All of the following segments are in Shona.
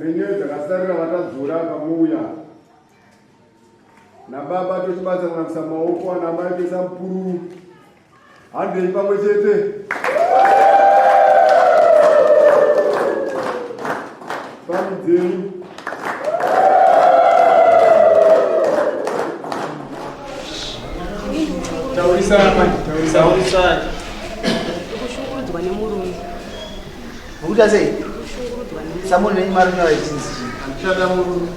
Dzenyewe dzakasarira vatadzora pamuuya. Nababa tochibatsana kuisa maoko ana mai toisa mupururu. Handei pamwe chete. Pami dzenyu. Taurisai. Kushungurudzwa nemurume. Ukuita sei? Samoni nenyu mari nyora ichinzi chii? Andichada murume.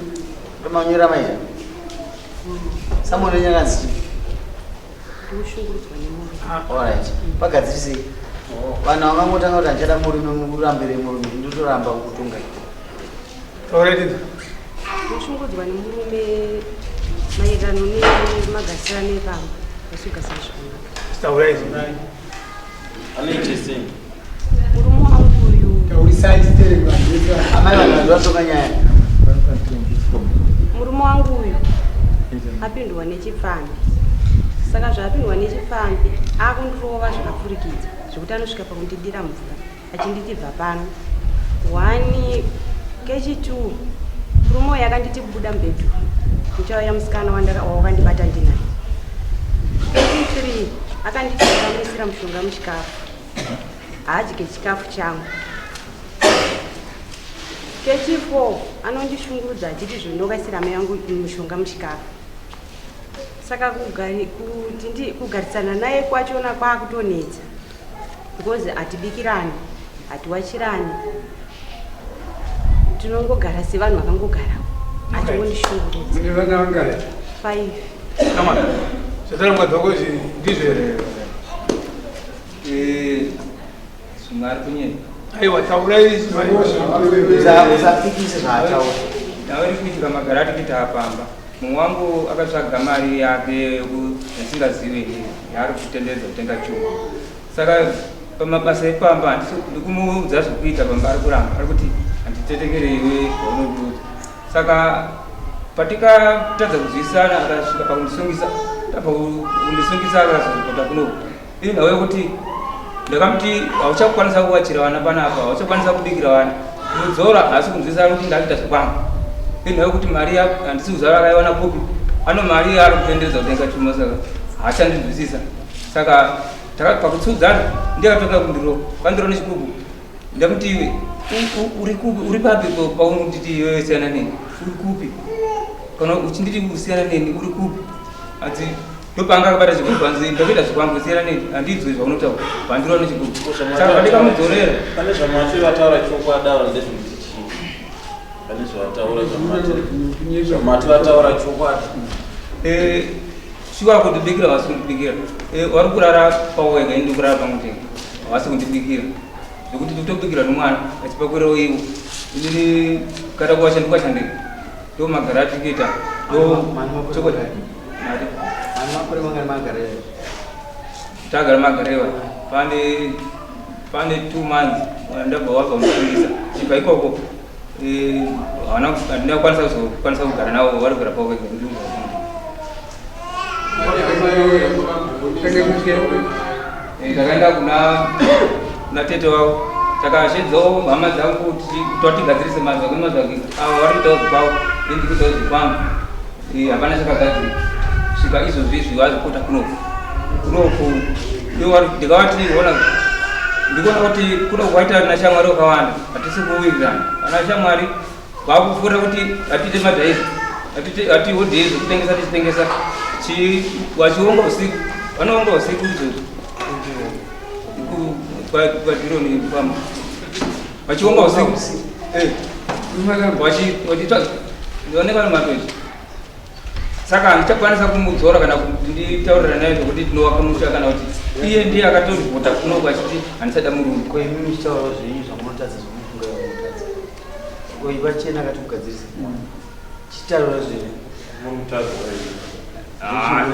Ndomanyora mai. Samoni nenyu akanzi chii? Ndikushungurudzwa nemurume. All right. Pagadzirisei. Vanhu vangangotanga kuti handichada murume mukurambire murume ndotoramba kukutonga. Alright. Ndikushungurudzwa nemurume maererano nemagarisirano epamba. Vasikugarisana zvakanaka. Taurai zvinai. Anoita sei? Murume wangu uyu. Taurisai sterek vanhu vese. Amai vanhu vanhu vatonga nyaya. Murume wangu uyu apindwa nechipfambi. Saka zvaapindwa nechipfambi akundirova zvakapfurikidza zvekuti anosvika pakundidira mvura achinditi bva pano. One kechi two murume uyu akanditi buda mubedroom kuchauya musikana wawakandibata ndinaye. Kechi three akanditi ndakamuisira mushonga muchikafu haadye chikafu changu. Kechi four anondishungurudza achiti zvinokaisira mai vangu mushonga muchikafu. Saka kuti kugarisana naye kwachona kwakutonetsa because hatibikirani, hatiwachirani, tinongogara sevanhu vakangogara achingondishungurudza. Mune vana vangani? 5. Kama. Zvatarangwa dzako izvi ndizvo here? Eh, zvimwe ari kunyepa. Aiwa taurai Usapikise zvaataura. Nhau iri kuitika magara ari kuita pamba. Mumwe wangu akatsvaga mari yake yasingazive inini yaari kutenderedza kutenga chuma. Saka pamabasa epamba handisi ndikumuudza zvekuita pamba ari kuramba ari kuti handitetekere iwe zvaunondiudza. Saka patikatadza kunzwisisana akasvika pakundisungisa tabva kundisungisa akazopota kuno iri nhau yekuti ndakamuti hauchakwanisa kuwachira vana panapa hauchakwanisa kubikira vana mudzora haasi kunzwisisa kuti ndakuita zvekwangu iri nhau yekuti mari handisi kuziva akaiwana kupi ano mari yaari kutenderedza kutenga chuma saka haachandinzwisisa saka pakutsudzana ndiye akatoka kundiro kwandiro nechikubu Ndakuti iwe uri kupi uri papi paunonditi iwewe siyana neni uri kupi kana uchinditi usiyana neni uri kupi anzi ndopanga akabata chigubhu anzi ndakuita zvikwangu siyana neni handinzwe zvaunotaura pandirova nechigubhu saka pandikamudzorera pane zvamati vataura chokwadi ava ndezvekuti chii pane zvavataura zvamati vataura chokwadi eh, shuwa kundibikira havasi kundibikira eh, vari kurara pavo wega ini ndikurara pangu ndega havasi kundibikira zvekuti ndikutobikira nomwana achipakurirawo ivo inini kada kuwasha ndikuwasha ndega ndo magara atiri kuita ndo tagara magarewa pane pane 2 months ndabva wabva mufundisa chibva ikoko eh, handina kukwanisa kuzokwanisa kugara navo vari kugara pavo vega. Takaenda kuna tete wavo, takashedzawo hama dzangu kuti twatigadzirise mazvake mazvake avo vari kuitawo zvekwavo, ini ndiri kuitawo zvekwangu. Hapana chakagadzirika svika izvozvi izvi vazvipota kunoku kunoku. Ndikavati ona, ndikuona kuti kunoku kwaita na shamwari wakawanda, hatisi kuwirirana. Ana shamwari vakupfuura kuti hatiite madhaizvi, hatihodhei zvekutengesa, tichitengesa vachionga usiku, vanoonga usiku izvozvo padhironi pamba vachionga usiku vachitsvaga ndioneka nematoizvi. Saka handichakwanisa kumudzora kana kuti nditaurira naye zvekuti tinovaka musha kana kuti iye ndiye akatoripota kunoku achiti handichada murume. Ko imi muchitaurawo zvenyu zvamunotadza, zvamunofunga munotadza, ko vachena akati kugadzirisa chitaura zvenyu. Ah,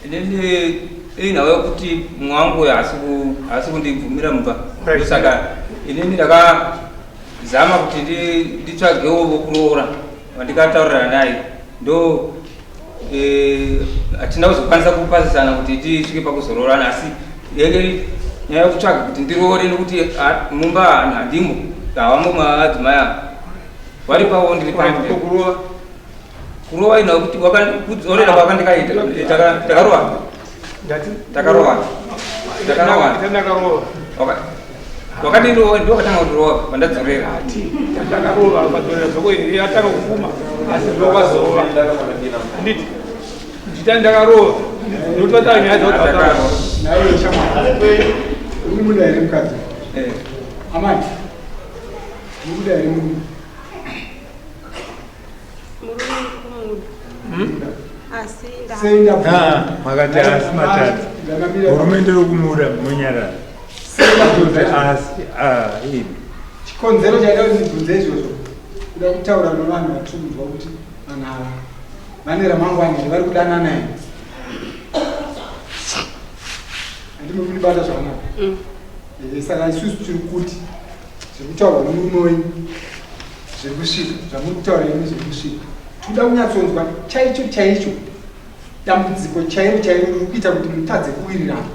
inini inhau yekuti mumwe wangu uyu haasi kundibvumira mumba, saka inini ndakazama kuti nditsvagewo vokuroora vandikataurirana naye, ndo hatina kuzokwanisa kupasisana kuti tisvike pakuzoroorana, asi yenge nyaya yekutsvaga kuti ndiroore nekuti mumba handimo, havamo madzimai ava. Vari pavo ndiri pangu. Kurova. Kurova ino kuti kudzorera kwakandikaita. Takarova. Ndati Takarova. Takarova. Ndakarova. Wakandirova ndiwo wakatanga kundirova pandadzorera. Ati ndakarova ukadzorera zvako here atanga kufuma asi ndokazova. Handiti ndita ndakarova. Nekuti vatanga nyaya dzavo dzakataura. Naiwe shamwari. Uri kumuda here mukadzi? Eh. Amai. Muri kuda here murume? Murume ndiri kumuda. Asi nda Sei ndabvunza? Ah, makati asi matadza. Ndakamira Hurumende yokumuda munyarara. Sei ndabvunza Kuti izvozvo? asi ah ini. Chikonzero chaida kuti ndibvunze izvozvo kuda kutaura nevanhu vatiri kunzwa kuti vanhu ava vane ramangwana here vari kudanana here handimi kundibata zvakanaka. Saka isusu tiri kuti zviri kutaurwa nemurume wenyu zviri kusvika zvamuri kutaura imi zviri kusvika tikuda kunyatsonzwa chaicho chaicho dambudziko chairo chairo riri kuita kuti mutadze kuwirirana.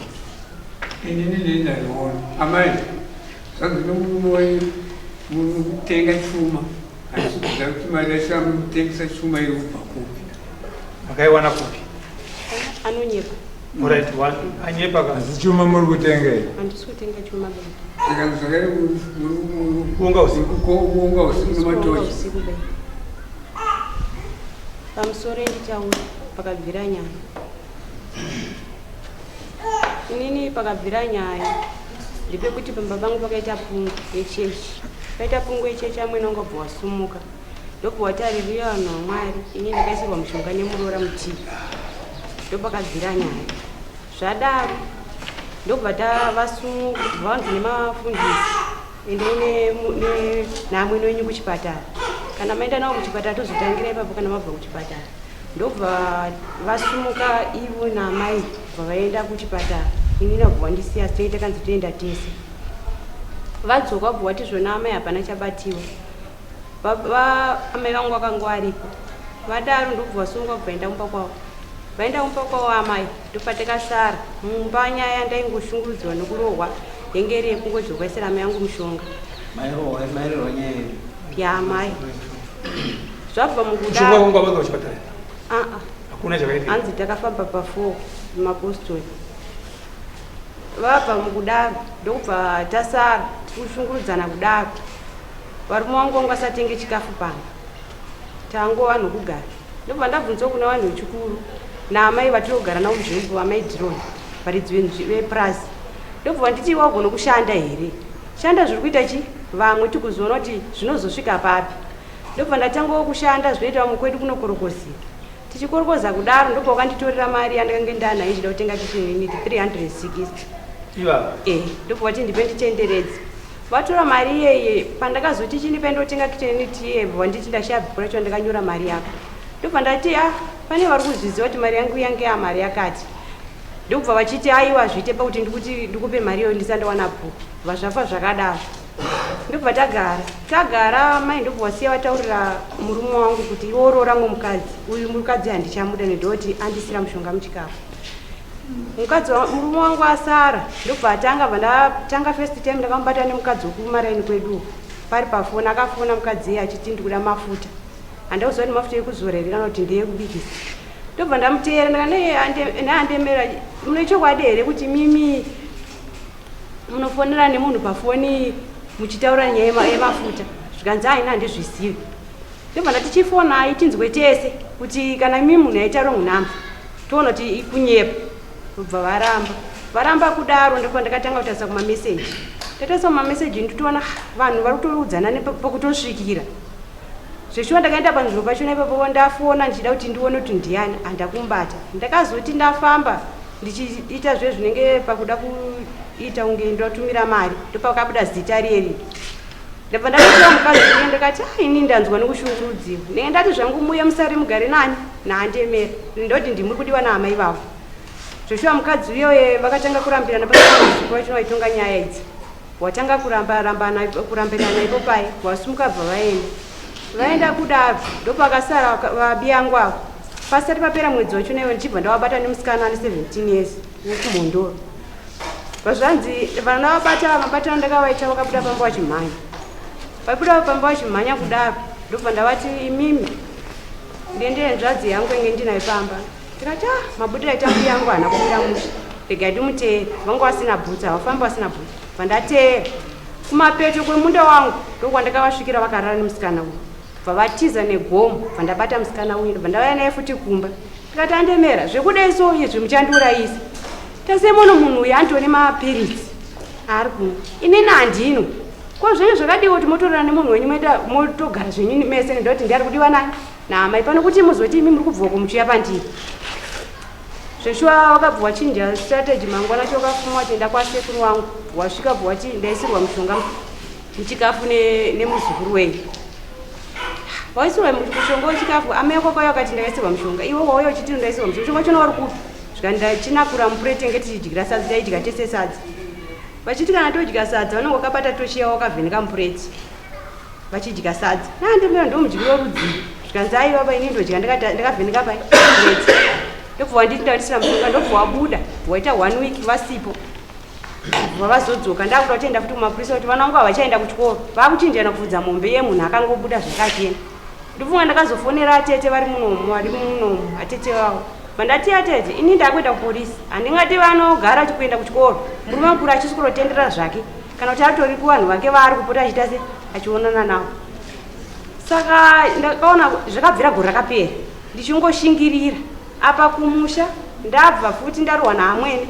Inini ndini ndazviona. Amai, zvanzi nomurume wenyu muri kutenga chuma. Handisi kuziva kuti mari yacho yamutengesa chuma iri kubva kupi. Makaiwana kupi? Anonyepa. Alright, one. Anyepa ka. Asi chuma muri kutenga here? Handisi kutenga chuma baba. Zvikanzi zvakare muri Kuonga usiku. kuonga usiku Handisi kuonga nematochi. usiku baba. Pamusoro ndichaura pakabvira nyaya. Inini pakabvira nyaya ndepekuti pamba pangu pakaita pungu yechechi. Paita pungu yechechi amwene wangu wabva wasumuka. Ndobva wataririya vanhu vaMwari. Ini ndakaisirwa mushonga nemuroora mutii. Ndopakabvira nyaya. Zvadaro ndobva tavasumuka vanzi nemafundisi endai naamwene wenyu kuchipatara. Kana maenda navo kuchipatara tozotangira ipapo kana mabva kuchipatara. Ndobva vasumuka ivo naamai bva vaenda kuchipatara. Ini nabva wandisiya sei takanzi toenda tese. Vadzoka bva wati zvona amai hapana chabatiwa. Amai vangu vakanga varipo. Vadaro ndobva vasumuka bva vaenda kumba kwavo. Vaenda kumba kwavo amai ndopatakasara. Mumba nyaya ndaingoshungurudzwa nekurohwa hengeri yekungodzoka isira amai vangu mushonga. Mairorwa nyaya yedu. Yaamai. Zvabva Mushonga mukudaro. wangu wabva kuchipatara. Ah ah. Hakuna chakaitika. Hanzi takafamba pa4 mapostori. Vabva mukudaro ndokubva tasara tikushungurudzana kudaro. Varume vangu vanga vasatenge chikafu pano. Tangova vanhu kugara. Ndobva ndabvunzawo kuna vanhu vechikuru naamai vatinogara navo munzvimbo amai Dhironi varidzi vepurazi. Ndobva nditi wagona kushanda here? Shanda zviri kuita chi vamwe tikuzoona kuti zvinozosvika papi. Ndobva ndatangawo kushanda zvinoita vamwe kwedu kunokorokozera. Tichikorokoza kudaro ndobva wakanditorera mari yandakange ndanayo ndichida kutenga kitchen unit 360. Ivava. Ndobva vati ndipe nditenderedze. Vatora mari iyeye pandakazoti chini paindotenga kitchen unit iye bva nditi ndashaya bhuku racho ndakanyora mari yako. Ndobva ndati ah pane vari kuzviziva kuti mari yangu yange yamari yakati. Ndobva vachiti aiwa zviite pakuti ndikuti ndikupe mari iyoyo ndisandawana bhuku. Bva zvafa zvakadaro. Ndobva tagara. Tagara mai ndobva wasiya vataurira murume wangu kuti iwe oroora mumwe mukadzi. Uyu mukadzi handichamuda ndoti andisira mushonga muchikafu. Mukadzi murume wangu asara ndobva atanga bva ndatanga first time ndakamubata nemukadzi wekumaraini kwedu pari pafoni akafona mukadzi iye achiti ndikuda mafuta. Handauziva kuti mafuta ekuzora here kana kuti ndeyekubikisa. Ndobva ndamuteera ndikati naandemera mune chokwadi here kuti mimi munofonera nemunhu pafoni muchitaura nyaya yemafuta. Zvikanzi aina handizvizivi. Ndobva ndati chifonai tinzwe tese kuti kana mimi munhu aita wrong number toona kuti kunyepa. Ndobva varamba. Varamba kudaro ndobva ndakatanga kutarisa kumameseji. Ndatarisa kumameseji nditoona vanhu vari kutoudzana nepekutosvikira. Zveshuwa ndakaenda panzvimbo pachona ipapo ndafona ndichida kuti ndione kuti ndiani handakumbata. Ndakazoti ndafamba ndichiita zve zvinenge pakuda kuita kunge ndotumira mari ndopakabuda zita rieri. Ndabva ndamutora mukadzi uye ndikati ah ini ndanzwa nekushungurudziwa. Ndenge ndati zvangu muye musare mugare nani naandemera. Ndoti ndimuri kudiwa naamai vavo. Zveshuwa mukadzi uye vakatanga kurambirana pasina vacho vaitonga nyaya idzi. Watanga kurambirana ipo pai wasumuka bva vaenda. Vaenda kudaro ndopakasara vabiyangu avo. Pasati papera mwedzi wacho naiwe ndichibva ndavabata nemusikana ane 17 years wekumhondoro. Vazvanzi vana vabata mabatano ndakavaita vakabuda pamba vachimhanya. Vabuda pamba vachimhanya kudaro. Ndobva ndavati imimi ndende hanzvadzi yangu inge ndinayo pamba. Ndikati ah, mabudiro aita mbuya yangu haana kumira mushe, regai ndimuteere. Vanga vasina bhutsu, havafambi vasina bhutsu. Bva ndateera kumapeto kwemunda wangu, ndokwandakavasvikira vakarara nemusikana uyu. Bva vatiza negomo, bva ndabata musikana uyu, ndobva ndauya naye futi kumba. Ndikati andemera zvekudai so izvi muchandiurayisa. Tase muno munhu uyu andione mapiritsi aari kumwa, inini handino. Ko zvenyu zvakadiwa kuti motorana nemunhu wenyu moenda motogara zvenyu mese, ndoti ndiari kudiwa nani naamai pano kuti muzoti imi muri kubva uko muchiuya pandiri. Zveshuwa wakabva wachinja strategy mangwana cho wakafuma wachienda kwasekuru wangu, wasvika bva wati ndaisirwa mushonga muchikafu nemuzukuru wenyu. Waisirwa mushonga wechikafu, amai ako kwauya wakati ndakaisirwa mushonga, iwe wauya uchiti ndaisirwa mushonga, mushonga wachona uri kupi? Zvika ndachinakura mupureti tenge tichidyira sadza, taidya tese sadza. Vachiti kana todya sadza vanenge wakabata tochi yavo wakavheneka mupureti vachidya sadza. Nandimira ndomudyiro rudzii? Zvikanzi aiwa pa ini ndodya ndakavheneka pai pureti. Ndobva wanditi ndandisina mushonga, ndobva wabuda waita 1 week vasipo. Bva vazodzoka ndakuda kutoenda futi kumapurisa kuti vana vangu havachaenda kuchikoro, vakuchinjana kufudza mombe iye munhu akangobuda zvakachena. Ndofunga ndakazofonera atete vari munomu, vari munomu atete vavo. Vandati atete ini ndakuenda kupolisi, handingati vanogara kuenda kuchikoro, murume mukuru achisikurotenderera zvake kana kuti atori kuvanhu vake vaari kupota achiita se achionana navo. Saka ndakaona zvakabvira gore rakapera ndichingoshingirira apa kumusha ndabva futi ndarohwa naamwene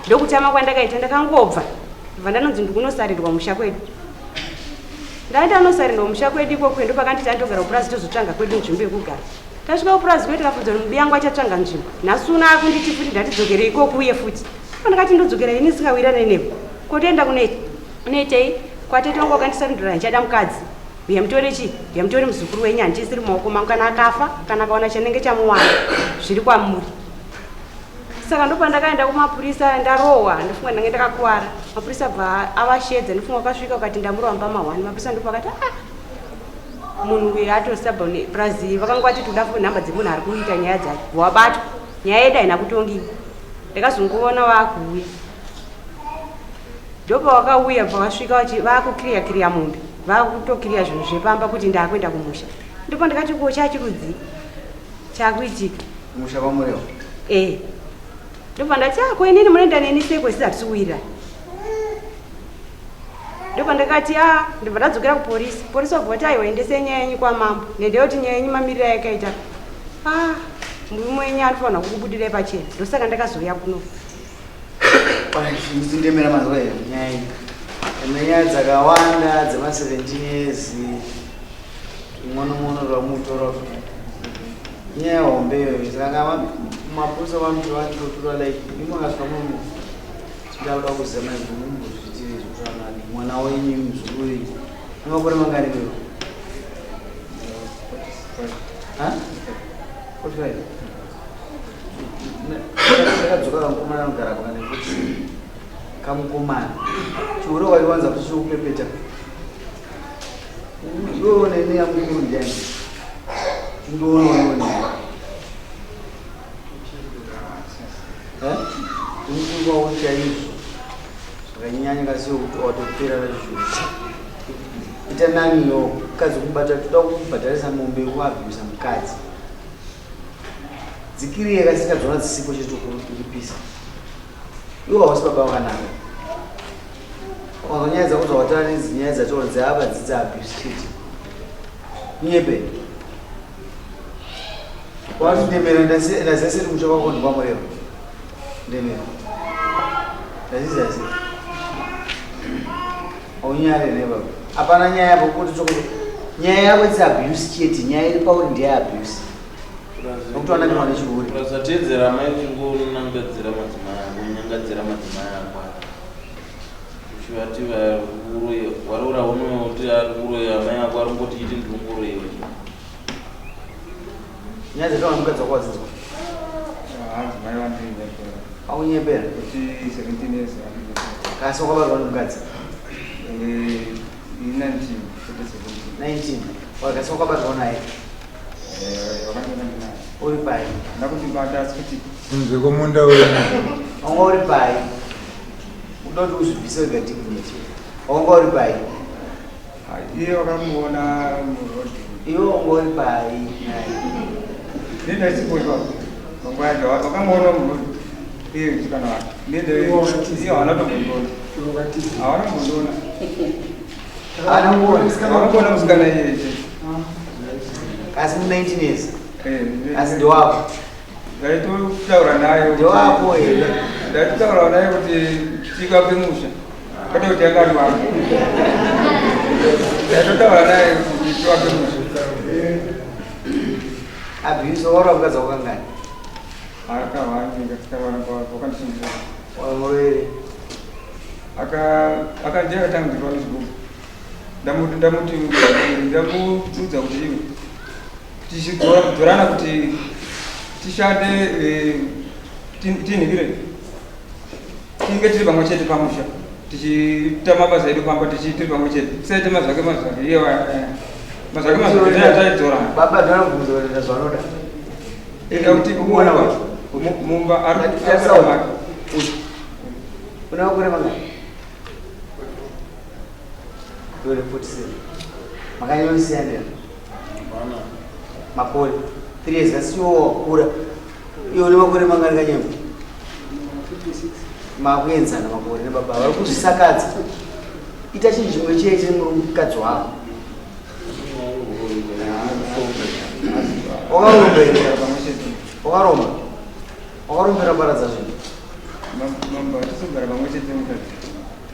ndokutama kwandakaita ndakangobva ndobva ndanonzi ndikunosarirwa musha kwedu. Ndaenda nosarirwa musha kwedu ikoko ndopakanditi andogara kupurazi tozotsvaga kwedu nzvimbo yekugara. Tasvika kupurazi kwedu tikabvunza kuti mubiyangu achatsvaga nzvimbo. Nhasi uno akunditi futi ndatidzokere ikoko uye futi. Ndakati ndodzokera ini ndisingawirane newe. Kotoenda kunoitei? Kwatete wangu wakandisarindura ndichada mukadzi. Uye mutore chii? Uye mutore muzukuru wenyu handisiri mumaoko mangu kana akafa kana akawana chanenge chamuwana zviri kwamuri. Saka ndopandakaenda kumapurisa ndarohwa ndofunga ndange ndakakuvara. Mapurisa bva avashedza ndofunga vakasvika vakati ndamurova mumba ma1. Mapurisa ndopakati ah munhu uyu atosabva plus vakanga vati toda nhamba dzemunhu ari kuita nyaya dzake. Wabatwa. Nyaya yedu haina kutongiwa. Ndakazongoona vakuuya. Ndopavakauya bva vasvika vakukiriya kiriya mombe. Vakutokiriya zvinhu zvepamba kuti ndakuenda kumusha. Ndipo ndakati ko chachirudzi chakuitika. Musha kwamurewa. Eh. Ndobva ndati ah ko inini munoenda neni sei kwese hatisi kuwirira. Ndobva ndakati ah ndobva ndadzokera kupolisi. Polisi vabva vati aiwa endesei nyaya yenyu kwamambo. Nendeyoti nyaya yenyu mamiriro ayakaita. Ah murume wenyu anofanira kukubudirai pachena. Ndosaka ndakazouya kuno. Ndemera manzwa here nyaya iyi. Ine nyaya dzakawanda dzema 17 years. Mwana mwana rwamutora. Nyaya hombe iyoyo saka mapurisa vanoti vatotora like imwe akasvika muno ndakuda kuziva maizviti zvekuti mwana wenyu muzukuru wenyu amakore mangani iwewe? Ha? 45. Ndakadzoka kamukomana anogara kona nekuti kamukomana chihure waiwanza kuti chikupepeta iwewe nene yamukuru ndiani ndionaone umukuru wavo chaizvo zvakanyanya kasi kuti watopera vazvizvo ita nani yo mukadzi kumubata toda kubhadharisa mombe yekuabhisa mukadzi dzikiriye kasika dzona dzisipo chete tokuripisa iwe hausi baba vakanaka Wanyaya dzako dzawataura nedzi nyaya dzataura dzeava dzidza abuse chete. Nyepe. Wati ndemera ndaziva seri musha wako ndikwamureva. Ndemera. Ndaziva sei. Aunyare ne baba. Hapana nyaya yako kuti tsoko. Nyaya yako it's abuse chete. Nyaya iri pauri ndiye abuse. Nokuti wanakirwa nechihure. Urasateedzera amai uchingonangadzira madzimai ako, nyangadzira madzimai ako. Uchivati varoye, waroora unoti ari kuroya amai ako ari kungoti iti ndiri kungoroyewa chete. Nyaya dzataura mukadzi wako wadzinzwa. Hanzi mai vandinyepera. Aunyepera. Kuti 17 years vandinyepera. Kasi wakabarwa nemukadzi. Eh, 19, kwete 17. 19. Wakasi wakabarwa naye. Eh, wakandona ndinaye. Uri pai. Ndakundibata asi kuti Kunze kwemunda wenyu. Wanga uri pai. Uda kuti uzvibvise wega dignity. Wanga uri pai. iye wakamuona muroad. Iwe ungori pai naye? Nenda isipo ipapo. Panguva yacho wakamboona munhu iye musikana wake. Nenda iye haana kutombondiona. Hawana kumbondiona. Haana kuona. Hawana kuona musikana iye chete. Asi mu 19 years. Eh, Asi ndewako. Ndaitotaura naye. Ndewako here? Ndaitotaura naye kuti tikape musha. Kwete kuti yanga ari wangu. Ndaitotaura naye kuti tivape musha. Abuse wakaroora mukadzi wako kangani? Akahwanyika wakandisungisa. Wamuroere. Aka aka ndiye akatanga kundirova nezvigubhu. Ndamuti ndamuti ndamuudza kuti iwe tichidzorana kuti tishande eh, tinhikire tinge tiri pamwe chete pamusha tichiita mabasa edu pamba tiri pamwe chete tisaite mazvake mazvake iye eh, mazvake mazvake taidzorana. Baba ndinobvunza kuti zvanoda. Enda kuti Kuona mumba mumba ari Tarisa uyu. Una makore mangani? Iwe une 47. Makanyanyosiyana here? Makore 3 years asi iwe wakura. Iwe une makore mangani kanyemba? Makuenzana makore nebaba vari kuzvisakadza. Ita chinhu chimwe chete nemukadzi wako. Wakaromba here? Wakaromba? Wakarombera paradza zvinhu? Mambo tisogara pamwe chete mukadzi.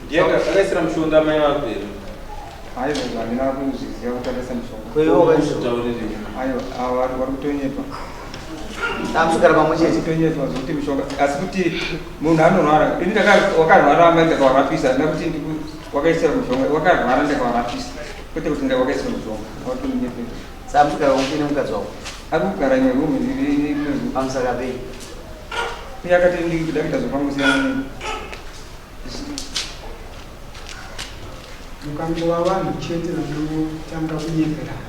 Ndiye akaisira mushonga mai vako here? Aiwa handina kuzviziva kuti akaisa mushonga. Ko iwe wakaisira? Tauriri. Aiwa ava vari kutonyepa. Tamusogara pamwe chete. Kutonyepa zvekuti mushonga asi kuti munhu anorwara. Ini ndaka wakarwara amai ndakawarapisa handina kuti wakaisira mushonga wakarwara ndakawarapisa. Kwete kuti wakaisira mushonga. Watomunyepera. Saka musogara pamwe chete nemukadzi wako. Ari kugara imwe room iri imwe room. Pamusaka pei? Iye akati ndikuda kuita zvepangosiyana neni. Mukangova vanhu chete vanotanga kunyeperana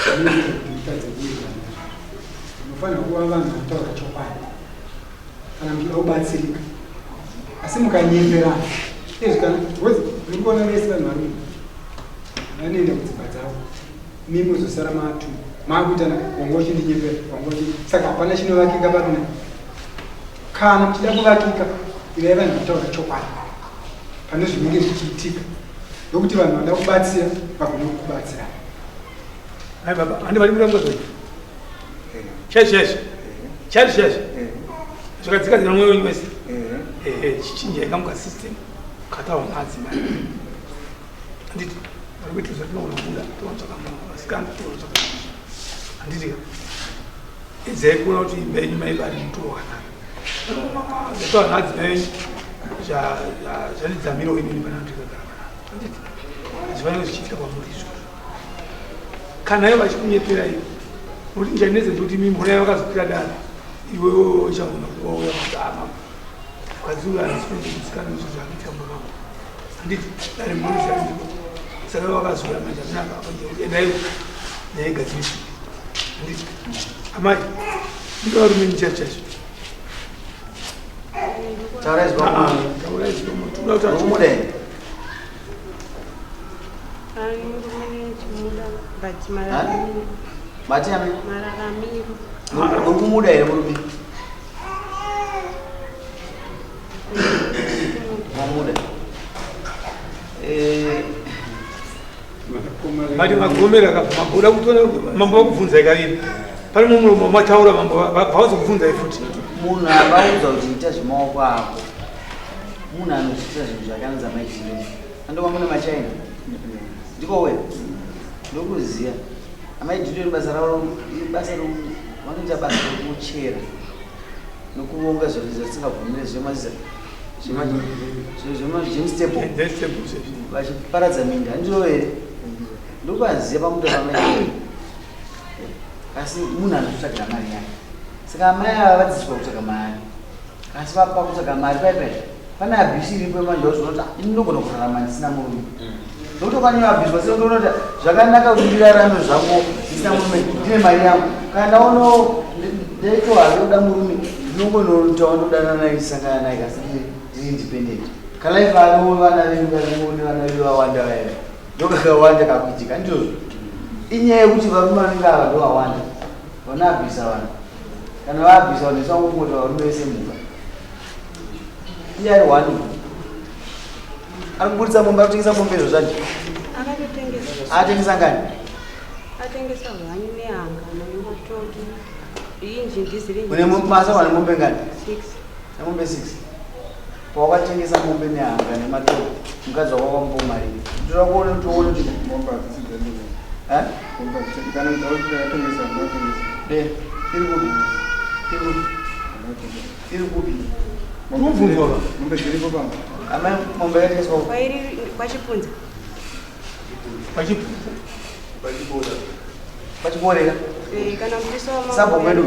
zvinoita kuti mutadze kuwirirana. Munofanira kuva vanhu vanotaura chokwadi kana muchida kubatsirika. Asi mukanyeperana izvi kana because muri kuona vese vanhu vari vanoenda kudzimba dzavo imi mozosara matu makuitana wanga uchindinyepera wanga uchi saka hapana chinovakika paruna. Kana muchida kuvakika ivai vanhu vanotaura chokwadi pane zvinenge zvichiitika ndokuti vanhu vanoda kubatsira vagone kukubatsira. Hai baba, handi vari murangwa zvacho. Chaizvo chaizvo. Chaizvo chaizvo. Zvakadzika dzika mwoyo wenyu wese. Ehe, chichinjai kamuka system. Kataura naadzimai. Handiti vari kuita zvatinoona kubuda totsvaka vasikana totsvaka. Handiti ka. Edzai kuona kuti imba yenyu maiva ari mutoo wakanaka. Zvataura naadzimai venyu zvandidzamirawo inini pana ndikagara panapa. Handiti hazvifaniri zvichiitika kwamuri izvozvo. Kana ivo vachikunyepera ivo nokuti ndichanetsa ndikuti imi mhona yavo vakazokwira dare iwewe uchagona kuwauya kuti ah mama mukadzi uyu handisi kudzikana nezvo zvakuitika mumba mangu. Handiti dare munozviandiko saka ivo vakazouya manje amene akavapanjira kuti endaiwo nyaya igadziriswe. Handiti amai ndiko varume chaizvo chaizvo. Taurai zvamunoda. Ah, taurai zvamunoda. Munomuda here? Murume but mararamiro. Mati ami? Mararamiro. Muri kumuda here murume? Mamuda. Eh, Mati magomera ka mambo uda kutoona mambo vakubvunzai kaviri. Pane mumwe muromo mataura mambo vavazokubvunzai futi. Munhu avaudza kuti ita zvemaoko ako. Munhu anozviita zvinhu zvakanzi amai Chilezi. Andova mune maChina. Ndiko we. Ndokuziya. Amai Chilezi basa ravo basa vanoita basa rekuchera nokuvonga zvinhu zvatisingabvumire zvemaziza zvemastable vachiparadza minda handizvo here? Ndokuvaziva pamuta pamai asi munhu anotsvagira mari yake. Saka amai ava vadzidziswa kutsvaga mari asi vapa kutsvaga mari pai pai pane abuse iripo manje wazoona kuti ini ndogona kurarama ndisina murume. Nokuti ukanyanya abuse wasina kutoona kuti zvakanaka kuti ndirarame zvangu ndisina murume ndine mari yangu. Kana ndaona ndaitohave kuda murume ndinongonotaura ndodanana naye ndisangana naye kasi ndiri independent. Kalife ano vana vedu kane vana vedu vawanda vaya ndokakawanda kakuitika ndizvozvo. Inyaya yekuti varume vanenge ava ndovawanda vanoabvisa vanhu. Kana vaabvisa vanhu isangongoti varume vese mhuka. Iye ari one ari kuburitsa mombe, ari kutengesa mombe izvo zvacho. Akatotengesa. Atengesa ngani? Atengesa hwanyu nehanga nematoki, inji dhiziri. Une masa wane mombe ngani? 6. Nemombe 6. Pawakatengesa mombe nehanga nematoki, mukadzi wako wakamupa mari? Toda kuona kuti uone kuti Mombe hadzisi dzedu. Eh? Mombe hadzisi, kana dzakatengesa, ndinotengesa. Eh, iri kupi? Iri kupi? Iri kupi? Mombe dziripo pamba. Amai, mombe yakatengeswa kupi? Kwairi kwaChipunza. Kwachipunza. Pachiporeka. Eh, kana murisa Sabhuku wedu.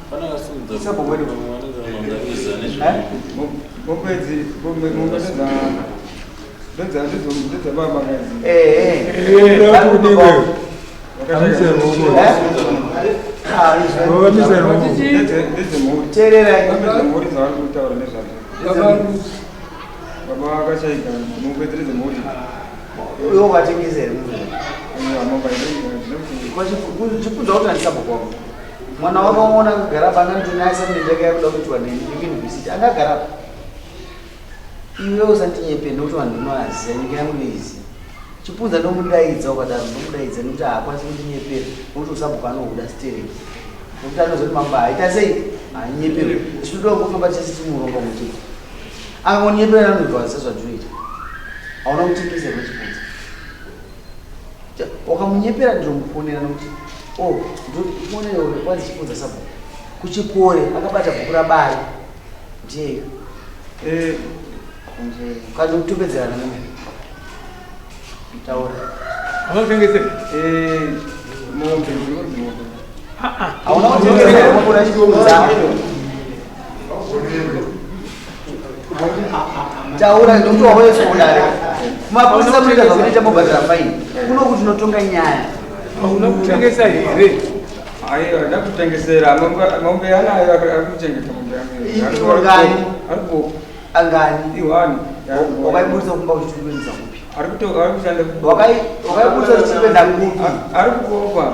Panakasimudza. Sabhuku wedu. Eh? Mombe idzi, mombe ndedzababa idzi. Eh, Eh, Vakamisa ruoko. Ndedzemhuri. Teererai. Mombe dzemhuri dzavari kutaura nezvadzo. Baba vakashaika, mombe dziri dzemhuri. Iwe wakatengesa here mombe? Mombe idzi. Chipunza kuti handisabhuku wako. Mwana wakaona akagara pa anganditonasa mendeka yakuda kuitwa neni yekuyunivhesiti angagara pa. Iwe usandinyepe nekuti vanhu ndinovaziva, nyika yangu inoiziva. Chipunza ndomudaidza ukadaro, ndomudaidza nekuti haakwanisi kundinyepera nekuti usabhuku anohuda stereki. Nekuti anozoti mambo haita sei hanyeperwe. Tinoda kufamba tese timuronga muchete. Akangonyepera anobva sezvandinoita. Hauna kutengesa here Chipunza? Wakamunyepera ndinomufonera nekuti oh, ndokufonera kwanzi Chipunza sabhuku kuchikore akabata bhuku rabari ndiyeyo. Kana kutopedzerana mombe. Taura. Haunotengese? Mombe dzinonzi mombe. Hauna kutengesa mombe raChipunza. Taura nekuti waoeswa kudare. Mapurisa munoita zvamunoita mobhadhara faini. Kuno kuti unotonga nyaya. Hauna kutengesa here? Aiwa, ndakutengesera mombe anayo, ari kuchengeta mombe yangu. Ngani? Ari kubopa. Angani? Iwani. Wakaibudisa kumba uchitikwendesa kupi? Ari kushanda. Wakaibudisa uchikwenda kupi? Ari kubopa.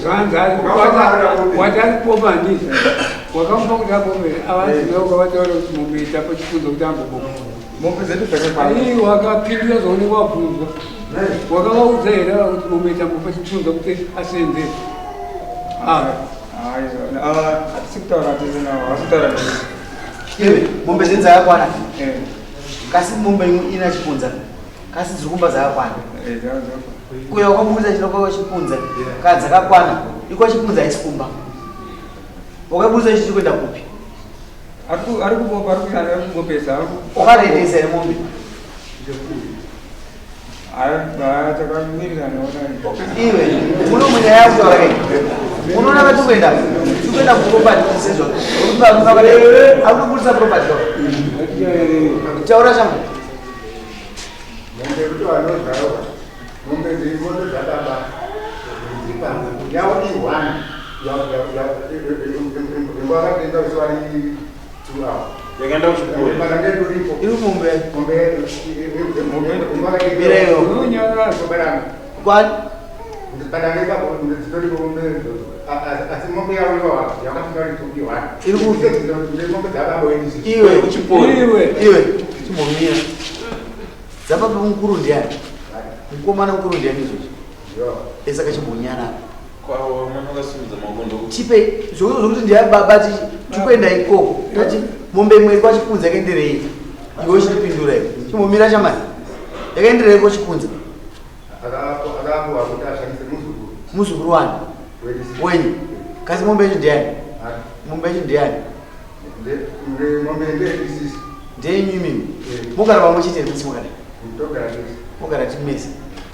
Zvanzi wati ari kubopa handiti wakamupa kuti abomere avaziva ukavataura kuti mombe itapo Chipunza kuti ambobopa. Mombe dzedu dzakakwana. Ai, wakapindura zvaunenge wabvunzwa. Wakavaudza here ava kuti mombe itambopa Chipunza kuti asenzere? Hatisi kutaura tese navo, havasi kutaura neni. Iwe, mombe dzedu dzakakwana. Kasi mombe imwe ina Chipunza. Kasi dziri kumba dzakakwana. Kuya wakaburitsa chino kwa Chipunza, kana dzakakwana, ikwa Chipunza haisi kumba. Wakaburitsa chichi kuenda kupi? Ari kubopa, ari kushanda, ari kubopesa. Wakarendesa here mombe? Takamirirana. Iwe, muno munyaya yakutaura kai. Unoona vatikuenda? Tikuenda kuproperty sezvo. Ari kuburitsa property kako. Taura changu. Mombe kuti vanozvarwa, mombe dziripo dzababa dziri panze yavo i1 imbo akatenga kuti vari 2 hours. Yakaenda kuchikoro. Marange turipo. Iri mombe. Mombe Mireyo. Kwani? Padange ipapo dzitoripo mombe idzodzo, asi mombe yavo iwawa yakatenga vari 2 i1. Iri kupi? Mombe dzababa wedu. Iwe. Iwe. Chimbomira. Dzababa mukuru ndiani? Mukomana mukuru ndiani izvozvo? Saka chimbonyarara. Kwawo mwana wakasimudza maoko ndokuti. Tipe zvokuti ndiya baba tikuenda ikoko. Tati mombe imwe iri kwaChipunza yakaenderei? Iwe uchitipindura iwe. Chimbomira chamani. Yakaenderei kwaChipunza? Akapuwa kuti ashandise muzukuru. Muzukuru wani? Wenyu. Kasi mombe yacho ndiani? Mombe yacho ndiani? Mombe ndeisisi. Ndeyenyu imimi. Mogara pamwe chete here musi makadai? Togara tese. Mogara timese.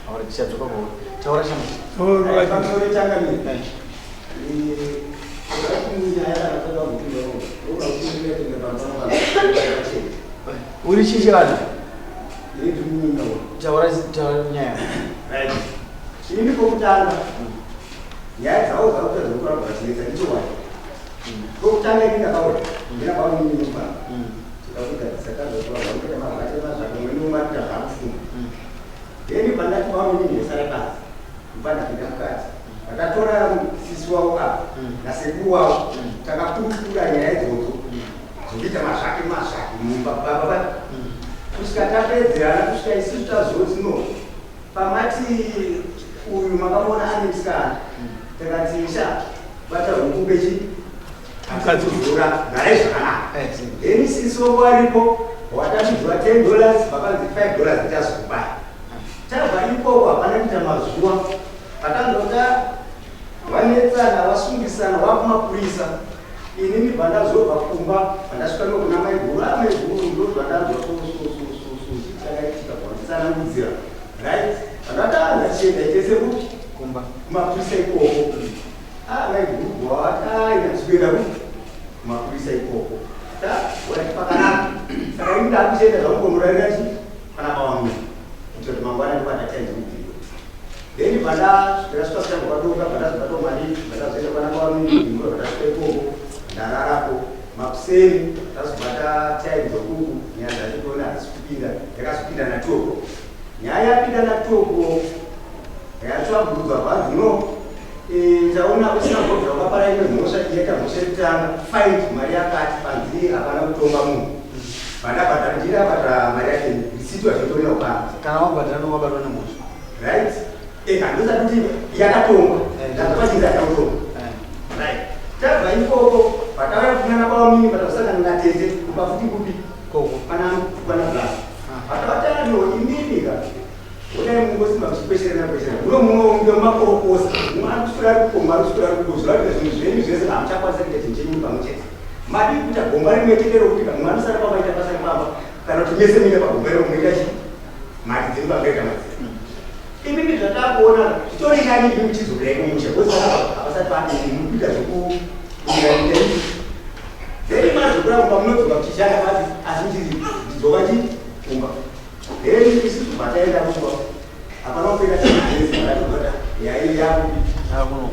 Aura tichadzoka kwauri. Taura chamani. Pamusoro changamire. Uri chii chevanhu? Taura taura nyaya. Ini pokutanga nyaya dzavo dzakuita dzekutora vachinetsa ndichokwadi. Pokutanga ini ndakaona ndina bamunini mumba tikakugadzisa tazotora zvakuita mazvake mazvake mwene umatita zvakufunga. Then pandati nasekuru wavo takakurukura nyaya idzodzo dzokuita mazvake mazvake mumba baba va kusvika tapedzerana kusvika isusu tazoti no pamati uyu makamuona ane musikana takati sha bata huku pechi akadzora garai zvakanaka then sisi wangu aripo watamidzwa 10 dollars vakanzi 5 dollars ndichazokubaya tabva ikoko hapana kuita mazuva patanzota vanetsana vasungisana vakumapurisa inini bva ndazobva kumba vandasvika nokuna maiguru amaiguru ndo zvandanzwa sososososo chakaitika kwanditsanangudzira right vandataanza chienda itese kupi kumba kumapurisa ikoko ah maiguru bwawataina tikuenda kupi kumapurisa ikoko ta wati pakanaka saka ini ndakuchienda zvamukomurarira chi pana bawamwe kuitira kuti mangwana ndopandatainzi kubvira then vandasvika svikangokwadoka vandazobatawo mari vandazoenda kwana bawamwe vandasvika ikoko ndararapo makuseni tazobata time dzokuku nyaya dzacho toona hadzisi kupinda yakazopinda natoko nyaya yapinda natoko yatsvagurudzwa kwanzi no taona usina kubvira wakapara imwe mhosva iyaita mhosva yekutanga find mari yakati panzi hapana kutonga munhu vandabhadhara ndinabhadhara mari yake risiti wazvotorina kupana kana wabhadhara nowabatwa nemhosva right handosati kuti yakatongwa ndazopachinzi yakatongwa right tabva ikoko patauya kunana bawamini patasangana natete kupa futi kupi koko pana pana blas patavatano imini ka unai mungosimba muchikwesherana kwesherana uno munonge makorokosa mumwe ari kuswera ari kukomba ari kuswera ari kuko zviratidza zvinhu zvenyu zvese hamuchakwanisa kuita chinhu chenyu pamwe chete madii kuita gomba rimwe chete rokuti mumwe anosara pamba aita basa repamba kana kuti mese muine pagomba iro munoita chi mari dzenyu pamgaita mari dzenyu imimi zvatakuona zvitori nani imi muchizodai kumusha because hapasati pane muri kuita zvekuiraita then mazokura kumba munodzoka muchishanda pasi asi muchidzoka chi kumba then isusu bataenda kumba hapana kupera chii yai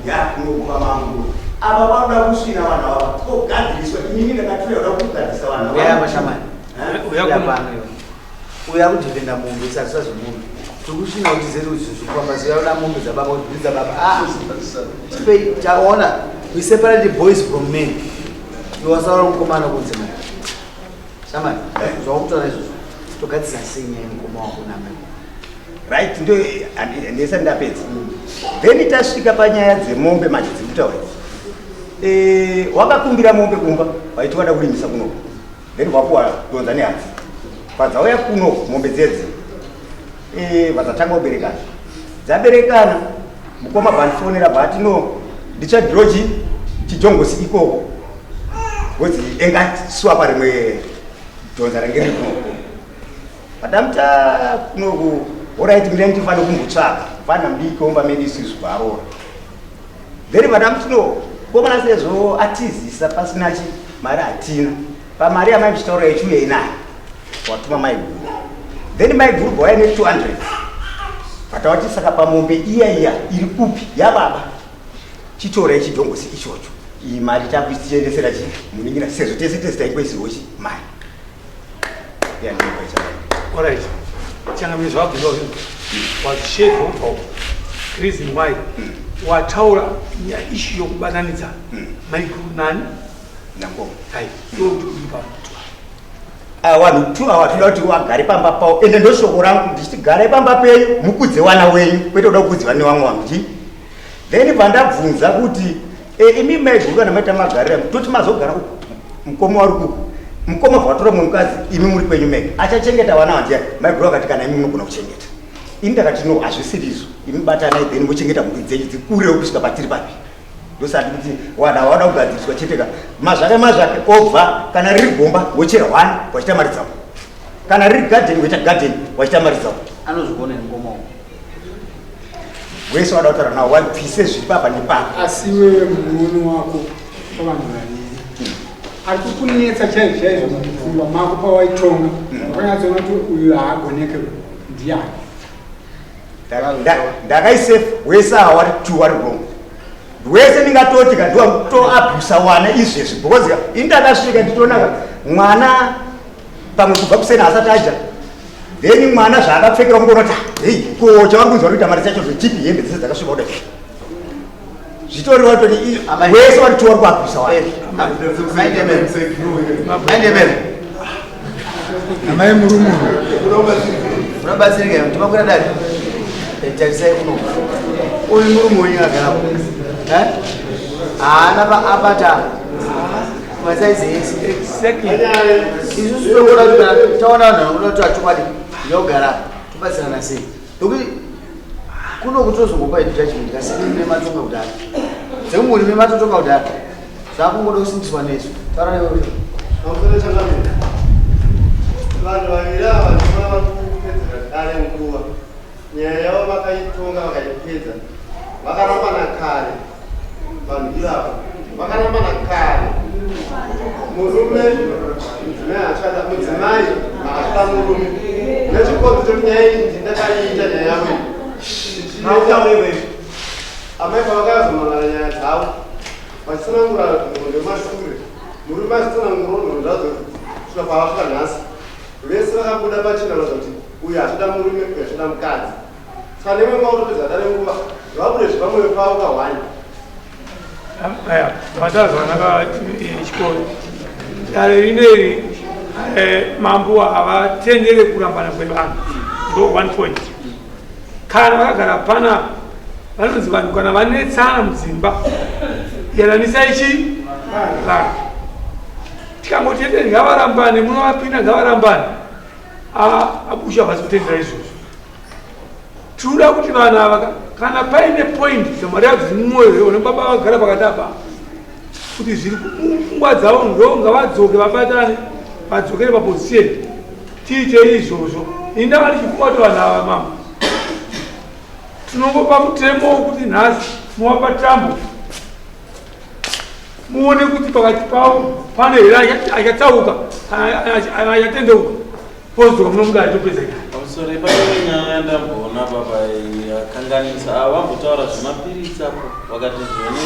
yakunokuva mambo apa vanoda kusvina vanhu ava kogadziriswa inini ndakatuya kuda kugadzirisa vanhu ava. Uya mashamani. Uya pano iwe. Uya kudhipenda mombe isazisa zvemombe. Tikusvina kuti zeri zvekufamba ziya uda mombe dzababa kuti dzababa. Ah. Tipei taona we separate boys from men. Iwe wasaura mukomana kunze manje. Shamani, zvawakutaura izvozvo. Togadzisa sei nyaya yemukoma wako namai? Right ndo ndisati ndapedza then tasvika panyaya dzemombe manje dziri kutaura idzi wakakumbira mombe kumba waiti wada kurimisa kunoko then wapuwa donza nehadzi padzauya kuno mombe dzedzi vadzatanga kuberekana dzaberekana mukoma bvandifonera bvati no nditsvagirochi chijongosi ikoko bcause engaswapa rimwe dhonza range riri kunoko padamuta kunoku orit mira ndifane kumbotsvaga fana mudiki omba medu isusu bvarora then vadamuti no komana sezvo atizisa pasina chi mari hatina pamari yamai muchitaura yechiuya inayo watuma maiguru then maiguru bvauya ne 200 vatawati saka pamombe iya iya iri kupi yababa chitorai chidhongosi ichocho iyi mari takuchiendesera chi muningira sezvo tese tese taingoisirwo chi mari Alright. Changamire zvabvunzwa zvinhu. Wazvishedza wobva uko. Reason why wataura nyaya issue yokubatanidza maiguru nani? Nangoma. Hai, iwe kuti uri pamutu. Ah, vanhu two awa toda kuti vagare pamba pavo ende ndoshoko rangu ndichiti garai pamba penyu mukudze wana wenyu kwete kuda kukudziwa nevamwe vanhu chi then pandabvunza kuti e, imi maiguru kana maita magarira toti mazogara uku mukoma wari kuku mukoma bvatora mumwe mukadzi imi muri kwenyu mega achachengeta vana vandiya maiguru akati kana imi munogona kuchengeta ini ndakati no hazvisiri izvo imi batanai then mochengeta mhuri dzenyu dzikurewo kusvika patiri papi ndosati kuti wana wada kugadziriswa chete ka mazvake mazvake obva kana riri gomba wochera one wachiita mari dzako kana riri garden woita garden wachiita mari dzako Anozvigona mukoma wako. wese wada kutaura nawo wabvise zviri papa nepapa asi iwewe muono wako pavanhu vaviri ari kukunetsa chaizvo chaizvo mupfungwa mako pawaitonga wakanyatsoona kuti uyu haagoneke ndiani ndakaisefa wese awa wari two wari wrong wese ndingatoti ka ndiwatoabhusa wana izvezvi because ka ini ndakasvika ndichionaka mwana pamwe kubva kuseni asati adya then mwana zvaakapfekera kungonoti hei ko chavari kunzi vari kuita mari dzacho zvechipi hembe dzese dzakasviba kudai Zvitoriwa toti wese wari tiwari kuabvisa wani. Amai murume unobatsirika timakwira dare tarisai kuno uyu murume wenyu agarapo haana paabata masaizi ese isusu tokuda kuti taona vanhu vanoda kuti achokwadi ndogara tobatsirana sei nokuti kuno kutozongopa idu judgment kasi mune matonga kudhara dzemumhuri mune matotonga kudhara zvakungoda kusimbiswa nesu taura newe Vanhu vaviri ava ndivona vari kupedzera dare nguva. Nyaya yavo vakaitonga vakaipedza. Vakarambana kare vanhu ivava. Vakarambana kare. Murume mudzimai achada mudzimai akada murume. Nechikonzo chekuti nyaya iyi ndakaiita nyaya yavo iyi. Amai pavakazomangana nyaya dzavo vachitsanangura nhoroondo yemashure, murume achitsanangura nhoroondo dzadzo kusvika pavasvika nhasi, vese vakabuda pachena kuratidza kuti uyu achida murume, uyu achida mukadzi. Saka nemwe nguva kutopedza dare nguva, ngavabude zvepamwoyo pavo kahwani. Aya, mataura zvakanaka chikoro. Dare rineri mambo havatendere kurambana kwevanhu. Ndo one point. Kana vakagara panapa vanonzi vanhu kana vanetsana mudzimba yananisai chi vanhu. Tikangoti ende ngavarambane munovapinda ngavarambane. Abusha havasi kutendera izvozvo. Tinoda kuti vanhu ava kana paine point dzamari yadzo dziri mumwoyo one baba vagara pakati apa kuti zviri mupfungwa dzavo ndo ngavadzoke vabatane vadzokere paposition tiite izvozvo. Ini ndanga ndichifunga kuti vanhu ava mama tinongopa mutemo wekuti nhasi muvapa tambo muone kuti pakati pavo pane here achatsauka kana achatendeuka pozodzoka muno mudare topedza nyaya. Pamusoro pane nyaya yandamboona baba yakanganisa ava vambotaura zvemapiritsi apo vakati zvoni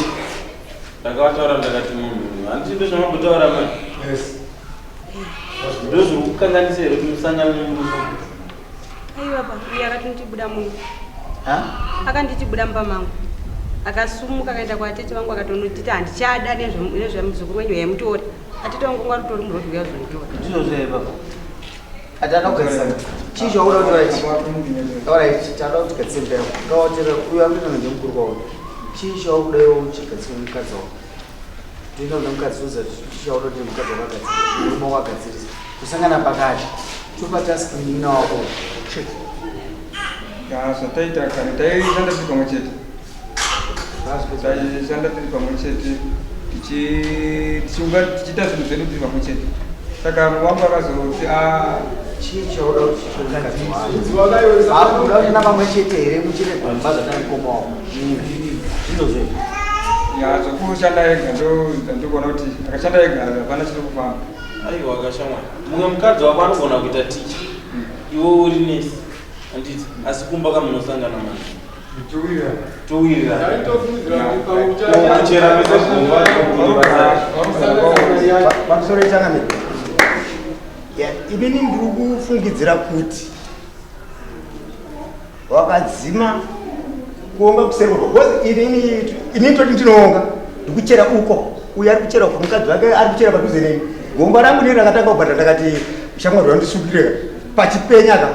ndakavataura ndakati munhu handiti ndozvamambotaura mai ndozviri kukanganisa here kuti musangane nemurume? Aiwa pa uye akatonditi buda muno. Akanditi buda mumba mangu. Akasumuka akaenda kwatete vangu akatonotiti handichada nezvemuzukuru wenyu yaimutora. Atete vangu vanga vatori muroad uya kuzonditora. Ndizvozvo here baba? Atanda kugadzisa. Chii chauda kuti vaiti? Alright, tanda kuti gadzise mba yako. Ngawatera uyu ari kuita mukuru kwauri. Chii chauda iwe uchigadzisa mukadzi wako? Toenda kuna mukadzi uza chii chauda kuti mukadzi wako agadzire. Murume wako agadzirisa. Kusangana pakati. Topa task munin'ina wako. Ya, zvataita kare taishanda tiri pamwe chete. Taishanda tiri pamwe chete tichiunga tichiita zvinhu zvedu tiri pamwe chete. Saka wangu akazoti chii chauda kuti chichokuda kushanda pamwe chete here muchine gomba zvatamukoma wako? Ndizvozvo. Ya, zvekushanda ega ndo ndandikuona kuti akashanda ega hapana chiri kufamba. Aiwa kashamwari, mumwe mukadzi wako anogona kuita ticha, iwe uri nesi, handiti? Asi kumba kamunosangana manje towirirana kuchera mese gomba. Pamusoro ichangamire, inini ndiri kufungidzira kuti wakadzima kuonga kuseri kwako because inini toti ndinoonga ndikuchera uko uyo ari kuchera uko mukadzi wake ari kuchera padhuze neni. Gomba rangu nini rakatanga kubhadhara ndakati shamwari wandisukireka pachipenya ka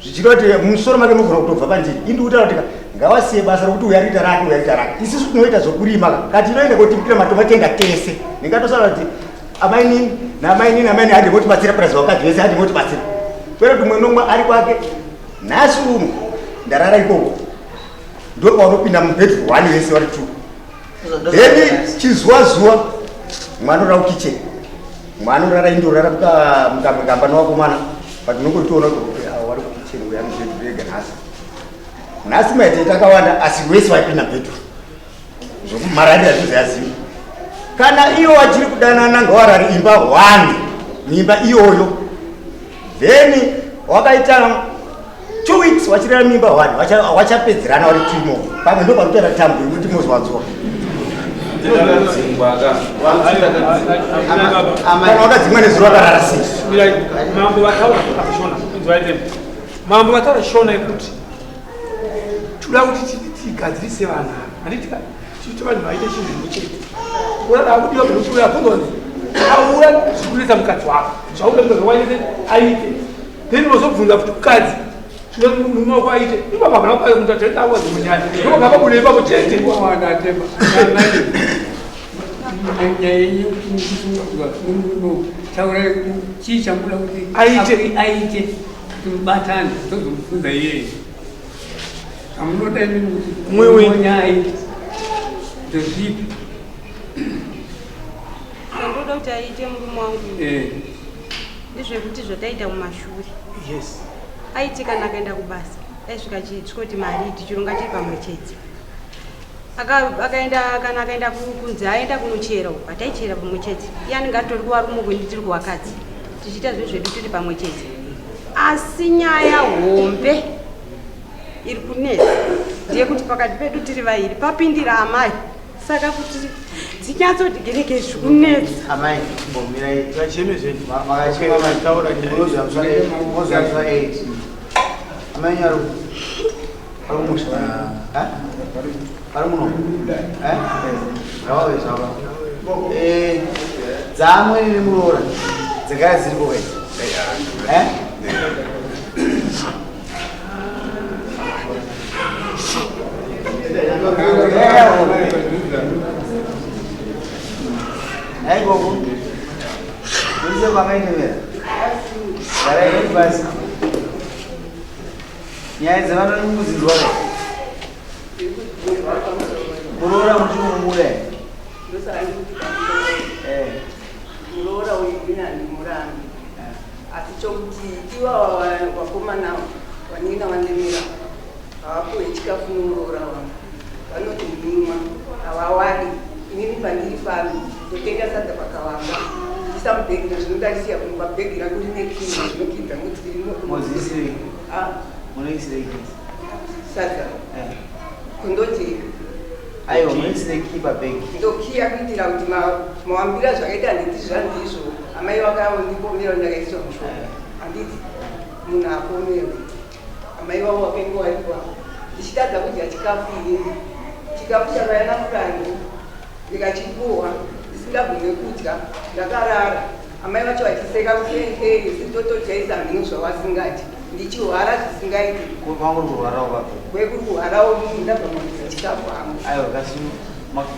zvichireva kuti musoro make munogona kutobva pandiri. Ini ndikutaura kuti ngavasiye basa rokuti uyu ariita rake uyu ariita rake. Isisu tinoita zvokurima ka kati tinoenda kotibikira matomati tenga tese. Ndingatosara kuti amainini namainini amainini handi motibatsira purazi vakadzi vese handi motibatsira kwete kuti umwe nomwe ari kwake. Nhasi uno ndarara ikoko ndopaunopinda mubedroom one vese vari two. Then chizuva zuva mwana orara kukitchen, mwana orara indorara mukamba nevakomana but unongotoona kuti avo vari kukitchen uya mubedroom ega nhasi. Nhasi maitei takawanda asi wese vaipinda mubedroom zvokumararira zvizoyaziva. Kana iyo vachiri kudanana ngawarare imba one muimba iyoyo. Then wakaita 2 weeks wachirara mimba one wachapedzerana vari two more. Pamwe ndo panotoita tambo yekuti mozwadzoka. Kana wakadzimwa nezuro wakarara sei? Mambo vataura shona, inzwai tembo. Mambo vataura shona yekuti toda kuti tigadzirise vanhu ava. Handiti ka? Tichiti vanhu vaite chinhu chimwe chete. Urada akudiwa kuti uya kunonzi aura zvikunetsa mukadzi wako. Zvauda mukadzi wako aite aite. Then wozobvunza futi mukadzi zvino murume wako aite. Ipapo hapana kupaya kuti atenda awa dzimwe nyaya. Ndokabva pabuda ipapo chete. Wanatemba. Nyaya yenyu kusunga murume taurai chii chamuda kuti Aite. aite kuti mubatane tozomubvunza iyeye. Amunoda imimi kuti Mumwe wenyu. nyaya ndezvipi? Chandoda kuti aite murume wangu Eh. ndezvekuti zvataita mumashure Yes. aiti kana akaenda kubasa aisvika achisvikoti mari tichironga tiri pamwe chete akaenda kana akaenda kunze aenda kunochera uko hataichera pamwe chete iye anenge atori kuvarume uko ini tiri kuvakadzi tichiita zvinhu zvedu tiri pamwe chete asi nyaya hombe iri kunetsa ndeyekuti pakati pedu tiri vairi papindira amai saka kuti dzinyatsoti gereke zvikunetsa Amai, mbomirai. Vacheme zvenyu. Makachema Taura nyaya. Munozwa musa 8. Amai nyaru. Pari kumusha. Eh? Pari muno. Eh? Ngavave zvava. Eh, dzamweni nemuroora dzagara dziriko kai. Eh? Hai gogo. Muise kwakainemera. Garai henyu pasi. Nyaya dzevana nemukudzinzwa kai. Muroora muchimumuda here? Eh. Muroora uyu ini handimurambi asi chokuti ivava vakomana vanina vanemera havapuwe chikafu nomuroora wangu vanoti munyimwa havawadi inini pandiri pano ndotenga sadza pakawanda ndisa mubhegi nazvinodarisiya kumba bhegi rangu rine kii zvinokidza nokuti Moziisirei? Ah, Munoisirei kii? sadza Eh. kundoti Aiwa, munoisirei kii pabhegi? ndokiya kuitira kuti mawambira zvakaita handiti zvandizvo amai vakandikomera ndakaiswa mushonga handiti munhu apomerwe amai vavo vakange varipo ndichitadza kudya chikafu inini chikafu chakauya namurandu ndikachipuhwa ndisingagone kudya ndakarara amai vacho vachiseka kuti hei sitotojaisa mhino zvavasingadyi ndichihwara zvisingaiti Kwangu uri kurwarawo papo. kwekuri kuhwarawo munhu ndabva makuza chikafu hangu Aiwa, kasi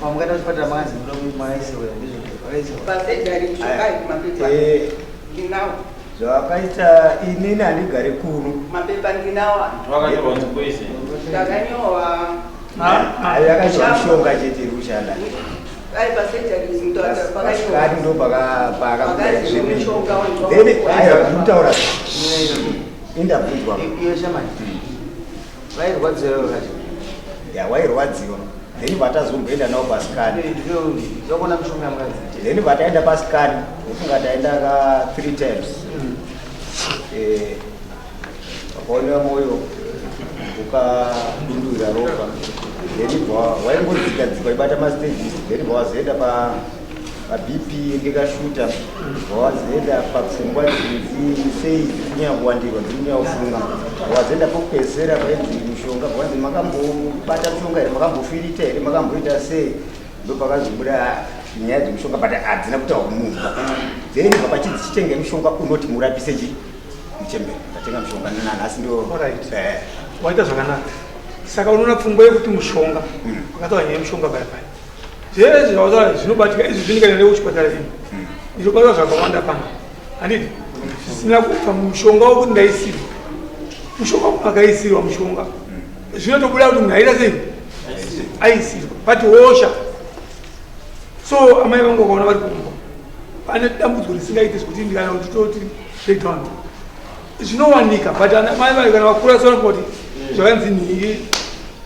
pamukaenda kuchipatara makanzi munoda kuti makaisirwa here? Ndizvo makaisirwa. pasejari mishonga mapepa Eh, ndinawo zvakaita inini handigare kuno mapepa ndinawo Wakanyorwa kunzi poison. ndakanyorwa ayo yakaiswa mishonga chete iri kushanda ai pasejari pasikati ndo pakabuda Pakanzi zvemene mushonga wangu. then aiwa ndikutaura indabvunzwa Iyo shamani. Vairwadziwa vakati. ya wairwadziwa then vatazomboenda navo pasikani Zvakona mishonga yamukadzi. then vataenda pasikani ndofunga taenda ka three times Eh, vakaonera mwoyo ukadundurira ropa then bva waingodzika dzika waibata mastages then bva wazoenda pa pabp ndikashuta bva wazoenda papfungwa dzinzi sei dziri kunyanya kuwandirwa dziri kunyanya kufunga bva wazoenda pokupedzisira painzi mishonga bva wanzi makambobata mishonga here makambofirita here makamboita sei ndopakazobuda nyaya dzemushonga but hadzina kutaura kumunhu then bva pachinzi chitenge mushonga unoti murapise chi muchembere ndatenga mushonga nanhasi ndo Alright. Eh. Waita zvakanaka. Saka unoona pfungwa yekuti mushonga wakataura nyaya yemushonga paya paya. Zvese zvawataura zvinobatika izvi zvinikaenda nekuchipatara ini. Ndinobatwa zvakawanda pano. Handiti? Zvisina kupa mushonga wekuti ndaisirwa. Mushonga munhu akaisirwa mushonga. Zvinotobuda kuti munhu aita sei? Aisirwa. But hosha. So amai vangu vakaona vari kumba. Pane dambudziko risingaiti zvekuti ndikana kuti toti breakdown. Zvinowanika but ana mai vayo kana vakura so vanoti zvakanzi nhingi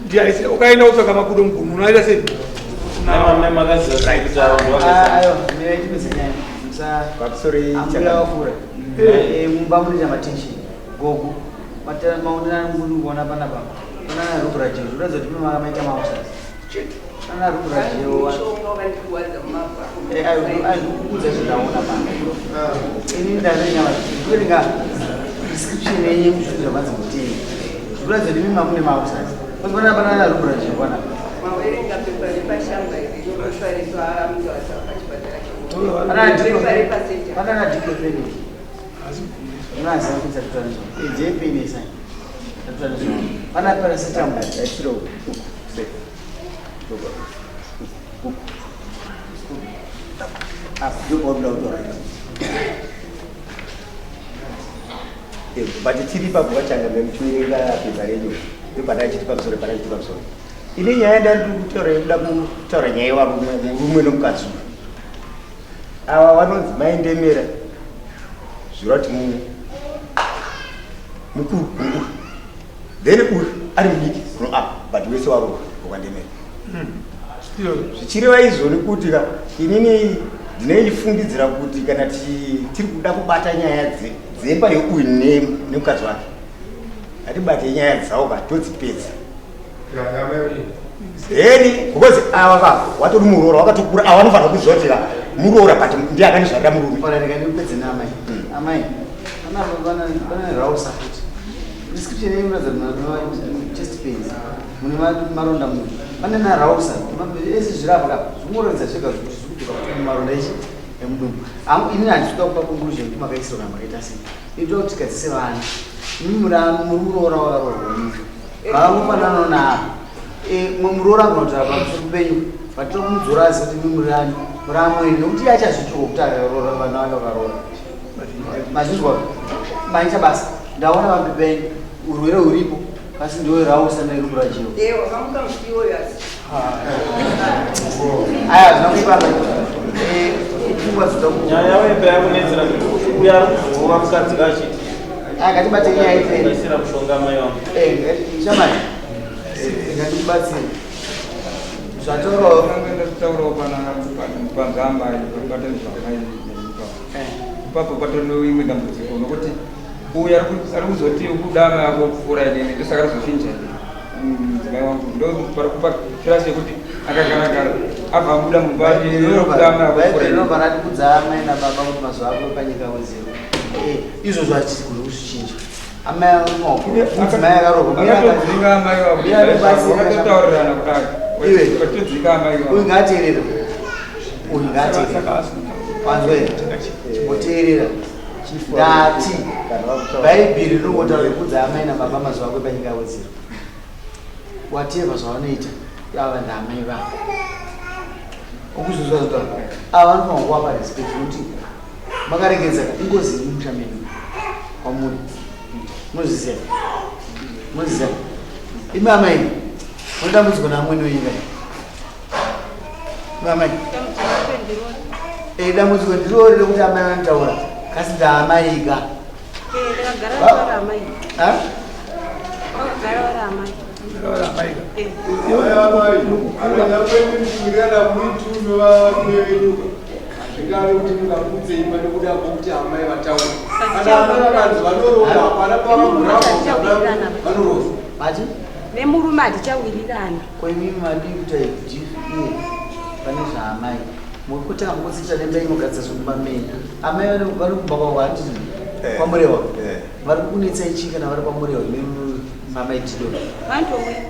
ndiaisira ukaenda kutsvaka makudo mugomo unoaita sei? Mai makaziva sei kuti ava vanhu vakaisirwa? Aiwa, mirai tipedze nyaya. Musa Pamusoro ambuya vakura. Eh. Eh, mumba munoita matension. Gogo. Matara maonera muri kuona panapa. Pana rubra jeu. Zvinoratidza kuti mimi makamaita mausas. Chete. Pana rubra jeu. mushonga wakandikuwadza mumabva Eh, aikuudza zvandaona pano. Ini ndaverenga kuverenga prescription yenyu yekuzvinhu zvamanzi mutenga. Zvinoratidza kuti mimi mamune mausas. Pana pana rubra jeu panapa. Mawerenga pepa repashamba iri nepepa repamugaza pachipatara. Pana Pepa repaseja. Pana diclofenac. Unaziva kuti tatuta nezvo. Jepeni sai. Tatuta nezvo. Pana paracetamol. Yaitiro se. Apa ndipo pakuda kutaura. But tiri ipapo vachanga muchiverenga pepa renyu ndopandachiti pamusoro pandachiti pamusoro. Ine nyaya ndandiri kutaura yekuda kutaura nyaya yevarume murume nomukadzi uyu. Ava vanonzi mai Ndemera zvireva kuti mukuru mukuru then uyu ari mudiki kuno apa but wese warohwa wakandemera. Zvichireva izvo nekuti ka inini ndinoifungidzira kuti kana tiri kuda kubata nyaya dzemba yeuyu nemukadzi wake hatibate nyaya dzavo ka todzipedza. Then because ava ka watori muroora wakatokura ava vanofanira kuziva kuti ka muroora but ndiye akandizvarira murume. Ora ndikandipedze naamai. Amai. Pana pana pana rausa futi. Prescription yenyu inoratidza kuti mune chest pains. Mune maronda munhu. Pane na rausa. Ese zvirapa ka. Zvingoratidza zvega zvekuti zviri kubva kuti maronda ichi emudumbu. Angu ini handisi kuda kupa conclusion kuti makaisirwa kana makaita sei. Inoita kuti tigadzise vana. Imi muri muri muroora wakaroorwa mumusha. Vakangofanana naavo. Mwe muroora anogona kutaura pamusoro penyu. Vatiri kumudzora asi kuti imi muri ani? Muri amweni nekuti iye achazvitirwa kuti akaroora vana vake vakaroora. Mazvinzwa? Maita basa. Ndaona vambi penyu urwere huripo asi ndiwe rausa neruburajiwo. Ewa, wakamuka musi iwoyo asi. Aya hazvina kuipa. Pfungwa dzoda ku Nyaya yavo imba yakunetsera kuti uyu ari kuzorova mukadzi kachiti. Aya ngatibate nyaya ipere. Isira mushonga mai wangu. Shamani. Ngatikubatsire. Zvataurawo ndataurawo pana panzamba pabatanidzwa amai ipapo patone imwe dambudziko nokuti uyu ari kuzoti kuda amai ako kupfuura inini ndosaka rizochinja mudzimai wangu ndo pari kupa kirasi yekuti akagaragara abva abuda mumba kuda amai ako kupfuura Bhaibheri inini. rinobva rati kudza amai nababa kuti mazuva ako panyika awedzerwe. Izvozvo hatisi kuzvichinja. Amai mudzimai akaroorwa. Akatodzinga amai wako vakatotaurirana kudai Iwe. vakatodzinga amai Uyu wako ngaateerere. Uyu ngaateerere. Wanzwa here? Chimboteerera. Ndati Bhaibheri rinongotaura kudza amai nababa mazuva ako panyika awedzerwe. Whatever zvavanoita ava ndaamai vako. Ukuzvizwa zvotaura. Ava vanofanirwa kuvapa respect nekuti makaregedza ka ingozi iri mumusha menyu kwamuri. Munozviziva? Munozviziva? Imi amai munodambudziko naamwene wenyu kai? Imi amai. Dambudziko ndirori rekuti amai vanotaura kasi ndaamaika. Ndakagara vari amai. Ha? Vakagara vari amai. Zvikare kuti mungakudze imba nekuda kwokuti amai vataura. Kana amai vakanzi vanoroora hapana pavamuramba vanoroza. Mati? Nemurume hatichawirirana. Ko imimi madii kuita iye pane zvaamai mukutanga mukutsitira nemba inogadzira zvekumba menyu. Amai vari kumba kwavo handiti kwaMurewa. Vari kukunetsai chii kana vari kwaMurewa imimi mamai Tido? Vanotouya.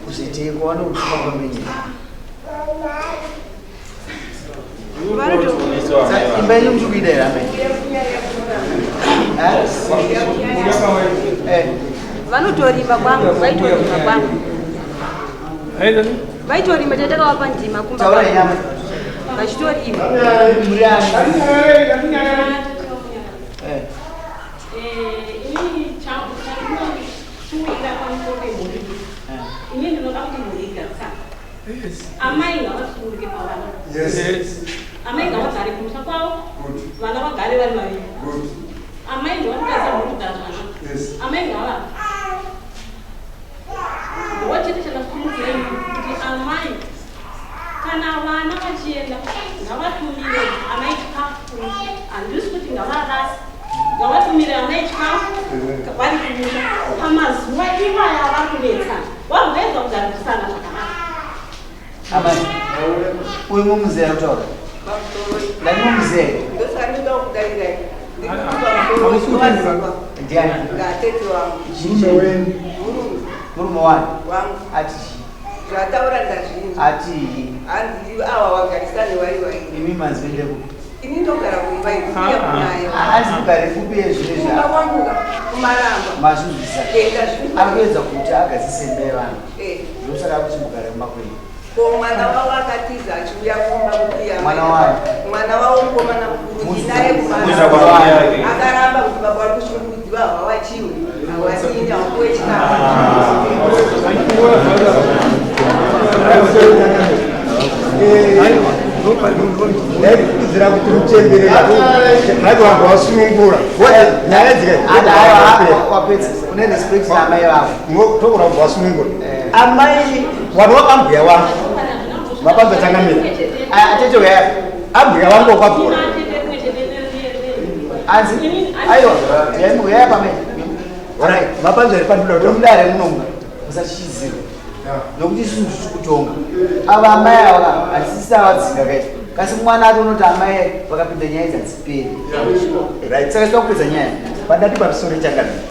Kuzoiteiko vanokutuma pamenyu. Imba yenyu muchiri kuida here amai? Vanotorima kwangu, vaitorima kwangu. Vaitorima tatakavapa ndima kumba. Taura kwangu. nyama. Vachitorima. Muri ani? Inini chandinosuwira pamusoro pemhuri inini ndinoda kuti mhuri igarisane. Amai ngavasununguke pavana. Yes. Amai ngavagare kumusha kwavo, Good. vana vagare vari vaviri. Good. Amai ndovanogadzira mhuri kugara zvakanaka. Yes. Amai ngava ndo chete chandasumukira inini kuti amai kana vana vachienda ngavatumire amai chikafu. Handisi kuti ngavarase, ngavatumire amai chikafu vari kumusha pamazuva iwaya vari kunetsana, vagoedza kugarisana zvakanaka. Amai, uyu mumuzeya kutaura. Ndati mumuzeya. Ndosaka ndinoda kukudarirai. Ndiani? Ngatete wangu. Murume wani? Wangu. Ati chii? Zvataura ndazvinzwa. Atii? Hanzi awa wagarisane wari wairi. Imi manzwi ndekupi? Ini ndogara kumba ikuya kunayo. Hanzi kugare kupi yezvinezvi? Kumba kwangu kumaramba. Mazvinzwisisa. Eh, ndazvinzwa. Ari kuedza kuti agadzise imba yevanhu. Eh. Ndosaka akuti mugare mumba kwenyu. Ko mwana wavo akatiza achiuya kumba kuya. Mwana wani? Mwana wavo mukomana mukuru ndinaye Muzukuru kumaramba. wake. Akaramba kuti baba vari kushungurudziwa havawachiwe. Hawadini hawapuwe chikafu. Ndaikurudzira kuti muchemberera nhati vanhu vasunungura nyaya Wapedza. Une respect naamai vavo. Tokura kuti vasunungura amai vanhu vakambuya vangu mapanza changamira Atete uyaya. ambuya vangu wakwabhora Anzi aiwa uyai uyaya pamene. Alright, mapanza eri pandinoda Mudare munomu musachichidzirwa. Nokuti isusu tiri kutonga. Ava amai ava hatisisi avadzinga kaizvo. Kasi mwana ati unoti amai vakapinda nyaya idzi hadziperi. Right. Saka tinoda kupedza nyaya. Pandati pamusoro changamira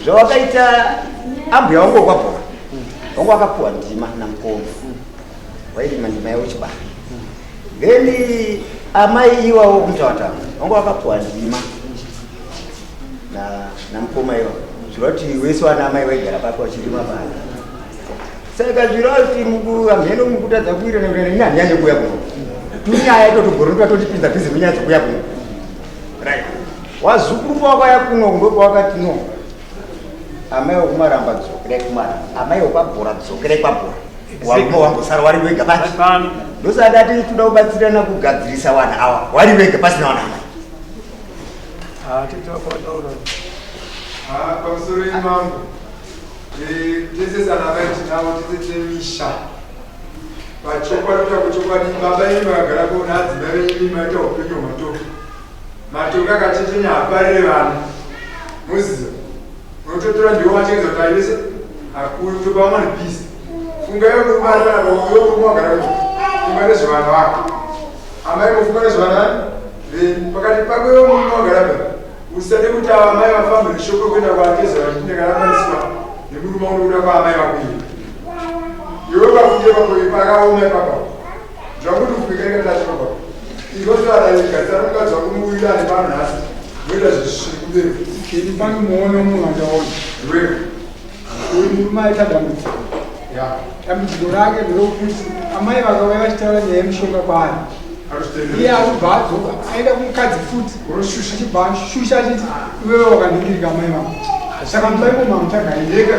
zvawakaita ambuya wangu wakwabhora wangu wakapuwa ndima namukoma wairima ndima yavo chibara then amai iwawo kumutawatawa wangu wakapuwa ndima namukoma iwa zvireva kuti wese wana amai waigara papo wachirima pano saka zvireva kuti hamheno mukutadza kuwirana kuwirana ini handinyanye kuuya kuno tunyaya itotogorondwa totipinza bhizi munyaya dzekuuya kuno right wazukuru pawakauya kuno ndopawakati no amai wekumaramba dzokerai kumaramba amai wekwabhora dzokerai kwabhora warume wambosara wari wega pasi ndosaka ndati toda kubatsirana kugadzirisa vanhu ava wari wega pasina vanhu amai Tete wako wataura. Pamusoro imambo tese sanamai tinavo tese temisha pachokwadi kuta kuchokwadi baba imi vakagara kuona adzimai venyu imi maita upenyu hwematoki matoki akachechenya haparire vana muziza unototora ndiwo wachengedza kuti aivese akuru topa mwana pisi funga iwe murume ari panapa iwe murume wagara kuno funga nezvevana vako amai mufunga nezvevana venyu pakati pako iwe murume wagara pa usade kuti ava amai vafambe neshoko kuenda kwaateza vachiti ndakarambaniswa nemurume unokuda kwaamai vako iwe iwe pafunge papo pakaoma ipapa zvakuti ufunge kaikatashopa ikozvaraigatsara mukadzi wako muwirirane pano nhasi moita zvisviri kumberi Ini pane muono munhu andaona. Iwewe. Uyu murume aita dambudziko. Dambudziko rake nderokuti amai vakauya vachitaura nyaya yemushonga kwaari. Iye akubva adzoka aenda kumukadzi futi achibva ashusha achiti iwewe wakaningirika amai vangu. Saka mumba imomo hamuchagaririka.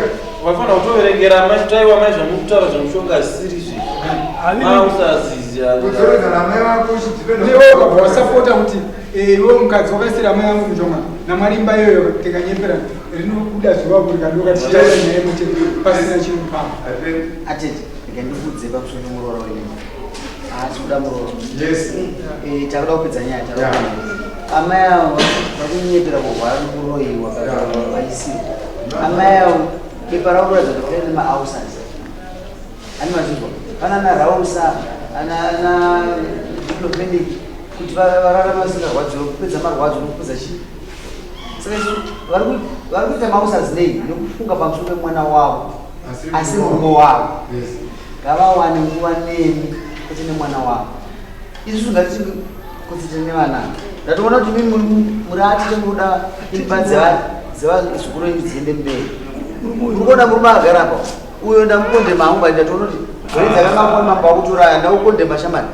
Wafanira kutoverengera amai kuti aiwa amai zvamukutaura zvemushonga hazvisiri izvi. Mausazizi. Iwewe ukabva wasapota kuti iwewe mukadzi wakaisira amai vangu mushonga namwari imba iyoyo tikanyepera rinobuda zuva rikadoka tichitaura nyaya imwe pasina chiri mupamba. Atete, rega ndikudze pamusoro pemuroora wenyu. Haasi kuda muroora. Yes. Eh, takuda kupedza nyaya takuda. Amai avo vakunyepera kurwara nekuroyiwa vaisirwa. Amai avo bepa ravo kuratidza kuti rine maulcers. Ani mazvinzwa? Pana ana rausa, ana ana diclofenac kuti vararame vasingarwadziwe kupedza marwadzo nokupedza chii. Saka isu vari kuita maulcers nei nekufunga pamusoro pemwana wavo asi murume wavo. Ngavawane nguva nemi kwete nemwana wavo. Isusu ngatikutsite nevana. Ndatoona kuti imi muri atete munoda imba dzevazukuru venyu dziende mberi. Muri kuona murume akagara apa uyo ndamukondema hangu but ndatoona kuti brain dzakanga kuona mambo akutoraya ndakukondema shamani.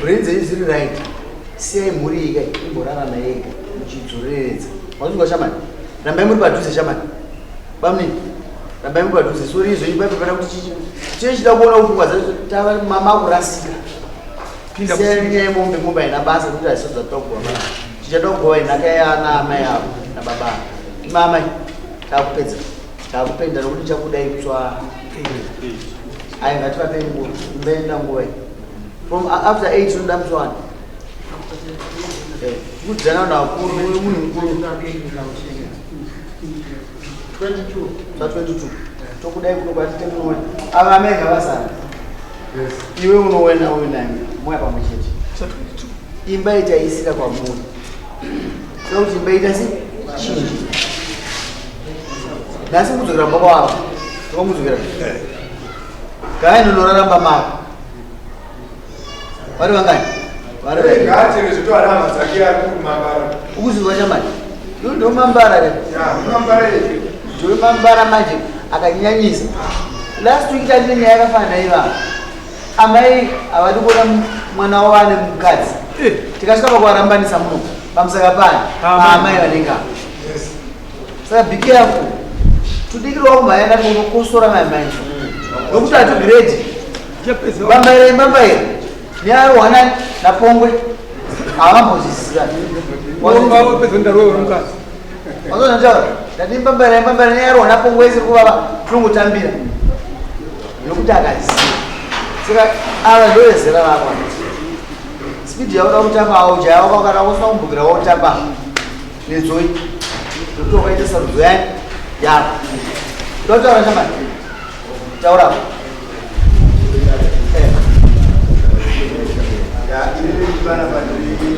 Brain dzenyu dziri right. Siyai mhuri iyi kai imborarama yega muchidzoreredza. Wazvinzwa shamani? Rambai muri padhuze shamani. Bamnini. Rambai muri padhuze. Sori izvo ipa papera kuti chichi. Chii chida kuona kupfungwa dzacho tava mama kurasika. Siyai nyaya yemombe mombe haina basa kuti haisi dzatogwa bana. Tichada kugova inhaka yaana amai avo nababa. Mama takupedza. Takupenda nokuti chakudai kutswa. Ayi ngativapei nguva. Imbaenda nguva iyi. From after 8 tinoda mutswana. Kudzana nakuru munhu mukuru. 22. Zva 22. Tokudai kuno kwati temunoona. Ava amai ngavasara. Iwe unowena uyu naye moya pamwe chete. Imba ichaisira kwamuri. Saka kuti imba ita sei? Chinji. Nhasi mukudzokera kumba kwavo. Tokamudzokera. Gaenda unoraramba mako. Vari vangani? Vari vaviri. Ngaatenge zvitowana hama dzake ari kumambara. Ukuzvinzwa chamani? Iwe ndo mambara re. Ya, mambara ere. Ndo mambara manje akanyanyisa. Last week tandine nyaya yakafanana ivava. Amai havadi kuona mwana wavo ane mukadzi. Tikasvika pakuvarambanisa muno pamusaka pani. Amai vanenge ava. Saka be careful. Tudikirwa kumhanya ndati unokosora mai mai. Nokuti hatigrade. Bambaira imbambaira. Nearohwana napongwe. Havambozviziva. Wapedza ndarowa mukadzi. Wazona taura. Ndati imbambaira imbambaira nearohwana napongwe isiri kuvava tinongotambira. Nokuti akaziva. Saka ava ndovezera vako. Speed yauda kutamba auja wako kana usina kumbukira wotamba. Nedzoi. Ndokuti wakaita sarudzo yani yako. Ndotaura chamani. Taura. Ya, inini panapa ndiri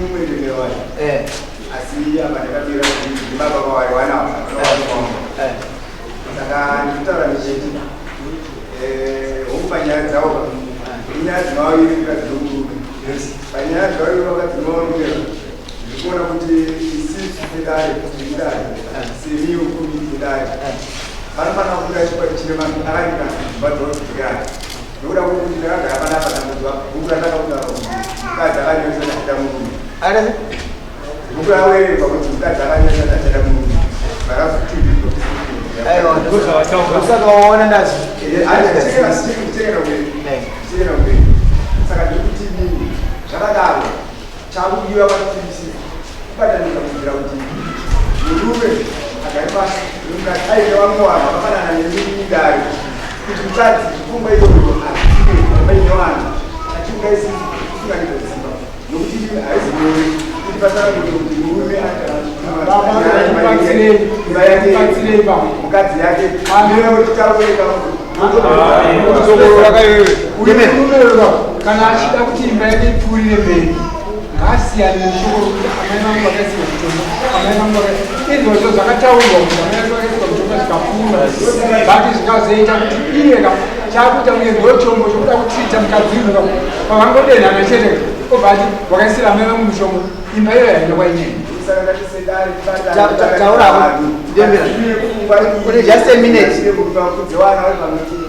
mumwe ndine Eh. Asi apa ndakabira kuti ndibaba vawari wanawo. Saka ndikutaura ndichiti hongu panyaya dzavo inyaya dzinovavirira dzinomurume. Panyaya dzavaviri vakadzinovarumira ndiri kuona kuti isisu sedare tiri dare semiwo komiti yedare panofanira kubuda chikwadi chine vanhu akaringana dzimba dzavo dzigare nokuda kwekuti ndakagara panapa ndambodzwa bhuku randakakutaura kuti mukadzi akanyoresa ndachada murume bhuku rawerengwa kuti mukadzi akanyoresa ndachada murume vakazotumirwa Aiwa, ndosaka waona ndazi. Tichengera mberi. Saka ndiri kuti inini zvakadaro chakudiwa paTBC kubatanidza kuitira kuti murume agare pasi nemukadzi aine vamwe vanhu vakafanana nemini dare kuti mukadzi pfungwa iyoyo azive paine vanhu achiuka isisi kusunganidza dzimba nokuti haizi nyore kuti pasarudze kuti murume imba yake mukadzi yake amira Kana achida kuti imba yake ipfuurire mberi ngaasiyane neshoko rokuti amai vangu vakaisirwa mutombo, amai vangu izvozvo zvakataurwa kuti amai vangu vakaisirwa mutombo zvikapfuura, but zvikazoita kuti iye ka chaakuita kunge ndochombo chokuda kutrita mukadzi uyu ka pavangodenhana chete obva ati wakaisira amai vangu mushonga, imba iyoyo haina kwainei. Taura hapo. Ndembera. Une just a minute. Kufudza vana vari pamwe chete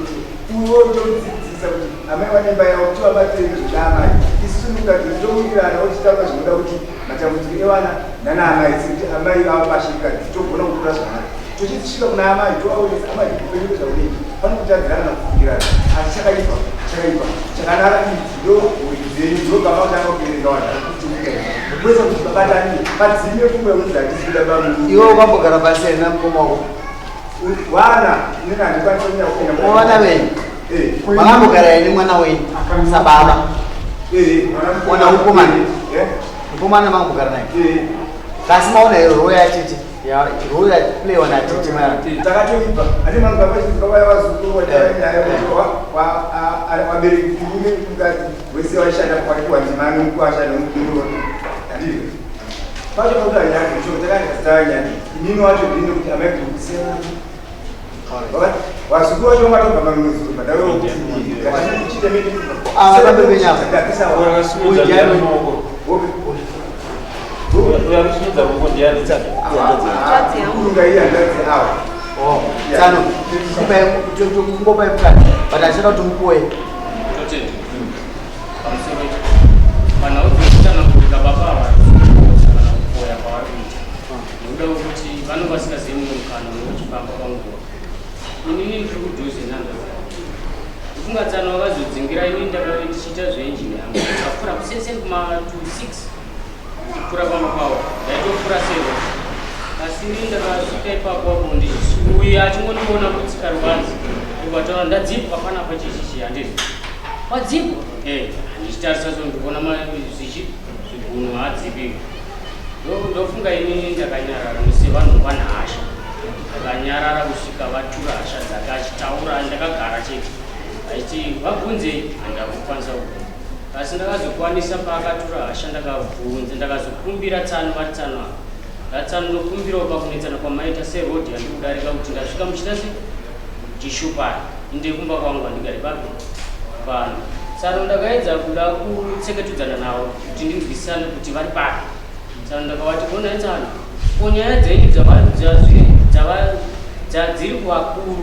uwo todzidzisa kuti amai vane imba yavo tivabatsire nezvedaamai isusu mukadzi towirirana ochitaura zvinoda kuti matambudziko evana nana amai sekuti amai vava pashirikadzi togona kukura zvakanaka tochisvika kuna amai tovaonesa amai upenyu kwezvaunei pano kutadzirana nakufungirana asi chakaipa chakaipa chakanaka idzi ndo mhuri dzenyu ndogama kutanga kuverenga vanhu vari kutumika kuesa kuti vabatane padzime pfungwa yekunzi hatisi kuda bamwe Iwe wakambogara pasi here namukoma wako? Vana, inini handikwanisi kuenda kuenda. Mwana wenyu. Makambogara here nemwana wenyu sababa? Mwana mukomana. Mukomana makambogara naye. Kasi maona here role yatete? Ya role yaplaywa natete mara. Takatoipa. Ane vanhu vapachizwa vaya vazukuru vataura nyaya yekuti vabereki murume mukadzi wese vaishanda kwake wandima nomukwasha nomukurwa. Handizvo. Pacho pakuti nyaya cho takandikazitaura nyaya. Inini wacho ndini kuti amai kusiyana. Vazukuru vacho vangatobva mamuzukuru ndave kuti kuchite miti. Ava vambe venyama. Uyu ndiani? Uyu akusimudza ruoko ndiani? Kurunga iye hanzvadzi avo. Oh, tsano. Kungopai mukana. But achida kuti mupuwe. Totenda. Pamusoro ichi. Panhau dzekutsanangurika baba ava kana kupoya kwavari kuita. Nekuda kwekuti vanenge vasingazivi mumwe mukana unenge panguva. Inini ndiri kudhuze nehanzvadzi yangu. Ndofunga tsano vakazodzingira inini ndakave ndichiita zveenjini yangu. Ndakapfuura kuseni kuma 26 ndichipfuura pamba pavo. Ndaitopfuura sero. Asi inini ndakasvika ipapo apo ndichiuya achingondiona kutsika rubanzi. Ndikataura ndadzipwa panapa chichichi handizvo. Wadzipwa? Eh, ndichitarisa so ndikuona zvichi zvigunwe hadzipiwi. Ndofunga inini ndakanyarara sevanhu vane hasha. Ndakanyarara kusvika vatura hasha dzake achitaura ndakagara chete. Achiti vabvunzei handakukwanisa kubvunza. Asi ndakazokwanisa paakatura hasha ndakabvunza ndakazokumbira tsano vari tsano ava. Ndatsano ndokumbirawo pakunetsana kwamaita serodhi yandiri kudarika kuti ndasvika muchita se muchishupana. Inde kumba kwangu handigari papi pano. Tsano ndakaedza kuda kutseketudzana navo kuti ndinzwisisane kuti vari papi. Tsano ndakavati honai tsano, ko nyaya dzenyu dzadziri kuvakuru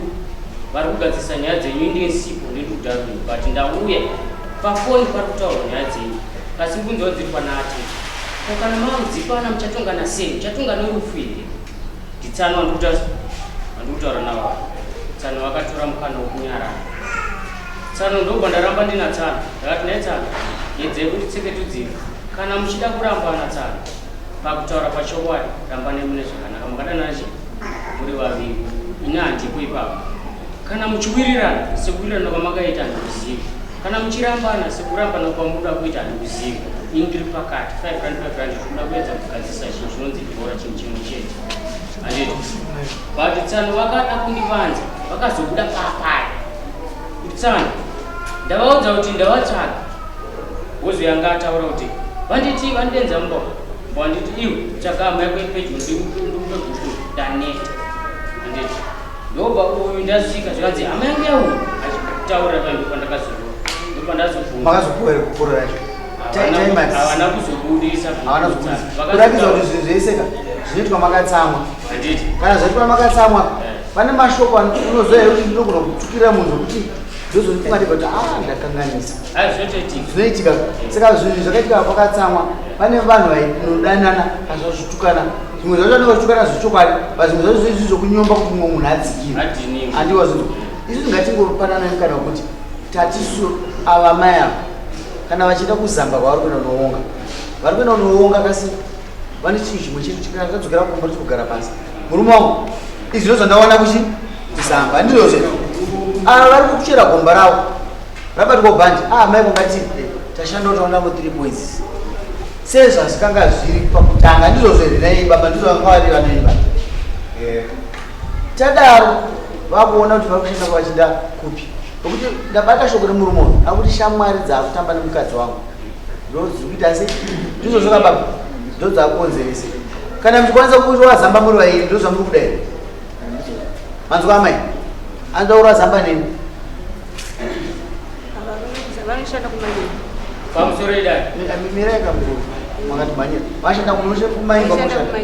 vari kugadzirisa nyaya dzenyu inde nsipo ndiri kuDarwin but ndauya pafoni pari kutaurwa nyaya dzenyu kasi kunzwa dziri pana atete. Ko kana makudzipana muchatongana sei? Muchatonga norufu here? Nditsano wandikutaura nawo. Tsano vakatora mukana wekunyarara. Tsano ndobva ndaramba ndina Tsano. Ndakati nhai Tsano, yedzai kunditseketudzira. Kana muchida kurambana Tsano, pakutaura pachokwadi rambanai mune zvakanaka. Makadanana chi muri vaviri. Ini handipo ipapo. Kana muchiwirirana sekuwirirana kwamakaita handikuzivi. Kana muchirambana sekurambana kwamunoda kuita handikuzivi. Ini ndiri pakati. 5 rand 5 rand tinoda kuedza kugadzirisa chinhu chinonzi dhora chinhu chimwe chete. Handiti? But Tsano vakada kundivanza vakazobuda papaya. Kuti Tsano ndavaudza kuti ndavatsvaga. Wozo yanga ataura kuti vanditi vandenza mumba. Vanditi iwe tsvaga hama yako yepedyo ndikupe guku ndaneta. Handiti? Ndobva uyu ndasvika zvikanzi hama yangu yauya achitaura paya ndopandakazorora. Ndopandazobvunza. Makazopuwa here gupuro racho? Havana kuzobudisa. Havana kuzobudisa. Kuratidza kuti zvinhu zvese ka zvinoitwa makatsamwa. Kana zvaitwa makatsamwa eh. pane mashoko unoziva here kuti ndinogona kutukira munhu zvekuti ndozondifunga ndibva kuti ah ndakanganisa. Zvinoitika. Saka zvinhu zvakaitika pakatsamwa pane vanhu vainodanana azvazvitukana zvimwe zvacho vanenge vachitukana zvechokwadi but zvimwe zvacho zvezvi zvokunyomba kuti mumwe munhu adzikire. Andiwa zvinhu. Isu ngatingopanana mukana wekuti tatisu ava mai ava kana vachida kuzamba kwavari kuenda kunoonga vari kuenda kunoonga kasi vane chinhu chimwe chete chikadzokera kumba chikugara pasi murume wangu izvi ndo zvandawana kuchi kuzamba handizvozve ava vari kuchera gomba ravo rabatwa bhandi ah mai kungati eh, tashanda kuti taona 3 points sezvazvikanga zviri pakutanga ndizvozvo here nai baba ndizvo vanga vari vanoimba eh. tadaro vakuona kuti vari kushanda vachinda kupi nokuti ndabata shoko remurume uyu akuti shamwari dzaakutamba nemukadzi wangu ndodzikuita se ndizvo zvoka baba ndodzakukonzeresa kana muchikwanisa kuti wazamba muri vairi ndozvamuri kuda here manzwa amai anoda kuti wazamba neni pamusoro idai mirai kamukuru makati mhanyira vashanda kumaimba mushanda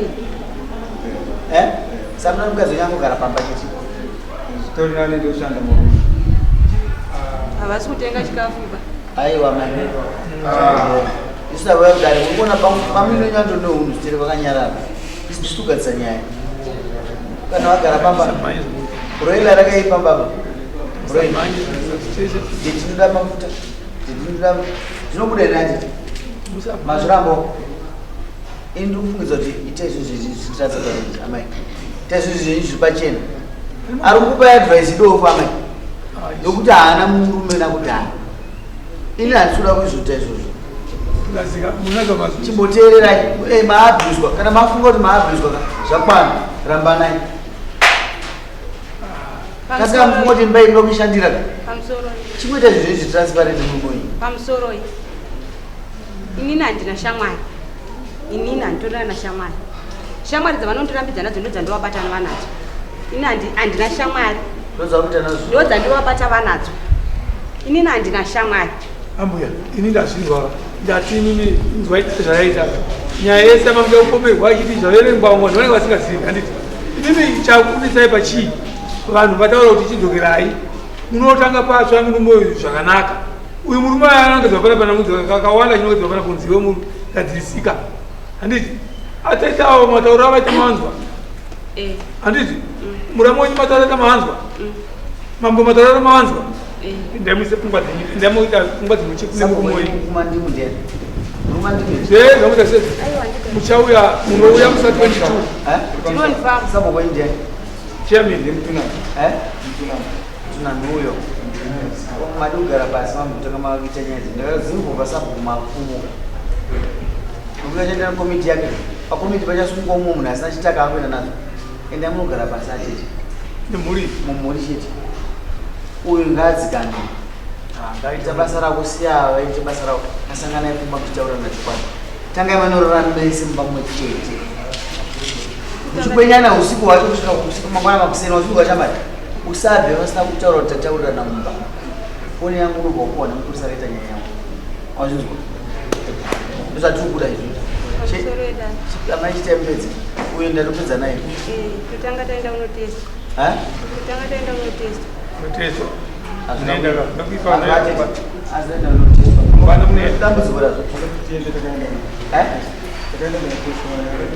eh samuna mukadzi wenyu angogara pamba chete Zvitori nani ndoshanda murume. Havasi kutenga chikafu ba. Aiwa mani. Ah. Isu tauya kudare muri kuona pamino nyanto nehunhu zvitere vakanyarara. Isu tisi kugadzisa nyaya. Kana vagara pamba. Broiler rakaipa baba. Broiler. Ndinoda mafuta. Ndinoda zvinobuda here handiti? Mazvirambo. Ini ndiri kufungidza kuti itai zvinhu zvitiratidza kuti amai. Itai zvinhu zvenyu zviri pachena. Ari kukupai advice idofo amai. Nokuti haana murume nakudhara. Ini handisi kuda kuizvota izvozvo. Chimboteererai. Eh, maabhuswa. Kana mafunga kuti maabhuswa ka zvakwana. Rambanai. Kasi kana mufunga kuti imba inoda kuishandira ka. Chimboita zvinhu zvenyu zviri transparent murume uyu. Pamusoroi. Inini handina shamwari. Inini handitorina na shamwari. Shamwari dzavanondirambidza nadzo ndodzandovabata vanadzo. Ini handina shamwari. Ndodzandovabata vanadzo. Inini handina shamwari. Ambuya, ini ndazvinzwa. Ndati inini inzwai zvayaita. Nyaya yese yamakuda kupomerwa ichiti zvaverengwa vamwe vanhu vanenge vasingazivi handiti. Inini chakunetsai pachii? Vanhu vataura kuti chidzokerai. Munotanga patsva murume uyu zvakanaka. Uyu murume anongedzwa pana pana mudzi kakawanda chinongedzwa pana kunzi iwe mugadzirisika. Handiti? Atete avo matauro avaita manzwa. Eh. Handiti? Muramu wenyu matauro aita manzwa. Mambo matauro aita manzwa. Eh. Endai muise pfungwa dzenyu, endai muita pfungwa dzimwe chete nemurume wenyu. Kumandimu ndiani? Murume ndimu. Zve zvamuita sezvo. Muchauya munouya musa 22. Eh? Sabhuku wenyu ndiani? Chairman. Ndimtuna. Eh? Mtuna. Tunani uyo. Madi kugara pasi mamutanga makuita nyaya idzi. Ndakazingobva sabhuku mafumuka. Nokuti achaenda nekomiti yake. Pakomiti pachasungwa umwe munhu asina chitaka akuenda nazvo. Endai munogara pasi atete. Nemhuri. Mumhuri chete. Uyu ngaadzikame. Ita basa rako siya vaite basa rako. Asanganai kumba muchitaura nachokwadi. Tangai manorara mese mumba mumwe chete. Muchikwenyana usiku hwacho kusvika usiku mangwana makuseni usiku hwachamari. Usabve vasina kutaura kuti tataurirana mumba. Foni yangu unobva wapuwa nemupurisa akaita nyaya yangu. Wazvinzwa? Ndozvatiri kuda izvi. Pamusoro yedare. Amai chitai mupedze. Uyo ndatopedza naye. Eh, totanga taenda kunotestwa. Ha? Totanga taenda kunotestwa. Kunotestwa. Hazvina Unoenda ka- ndokuipa unoenda Hazvina- kumba. hazvina kunotestwa. Mangwana munoenda. Dambudziko razvo. Eh?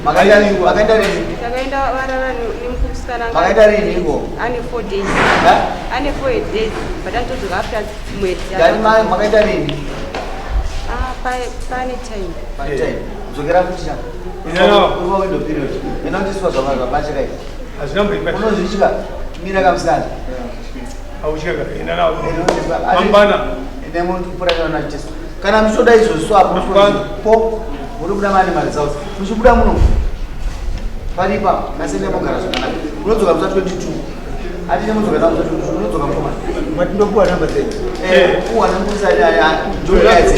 Makaenda rini? Makaenda rini? Takaenda varara nemukusikana. Makaenda rini iko? Ane 4 days. Ha? Ane 4 days. But anotodzoka after mwedzi. Ndani makaenda rini? Ah, pane time. Pane time. Dzokera futi cha. Yeah. Uri window period. Enda kutestwa zvabacheka izvi. Hazvina mboimba. Unozvitya. Mira kamusikana. Autyeka, enda nawo. Mangwana. Ende munopura kana chitestwa. Kana muchitoda izvozvo apo po muri kuda mane mari dzavo. Muchibuda muno. Paripa masende mogara zvakanaka. Unodzoka musa 22. Atine mudzoka nawo musa 22 unodzoka mukoma. Mati ndopuwa namba dzenyu. Eh, uwana mbusa ya ndio yaidze.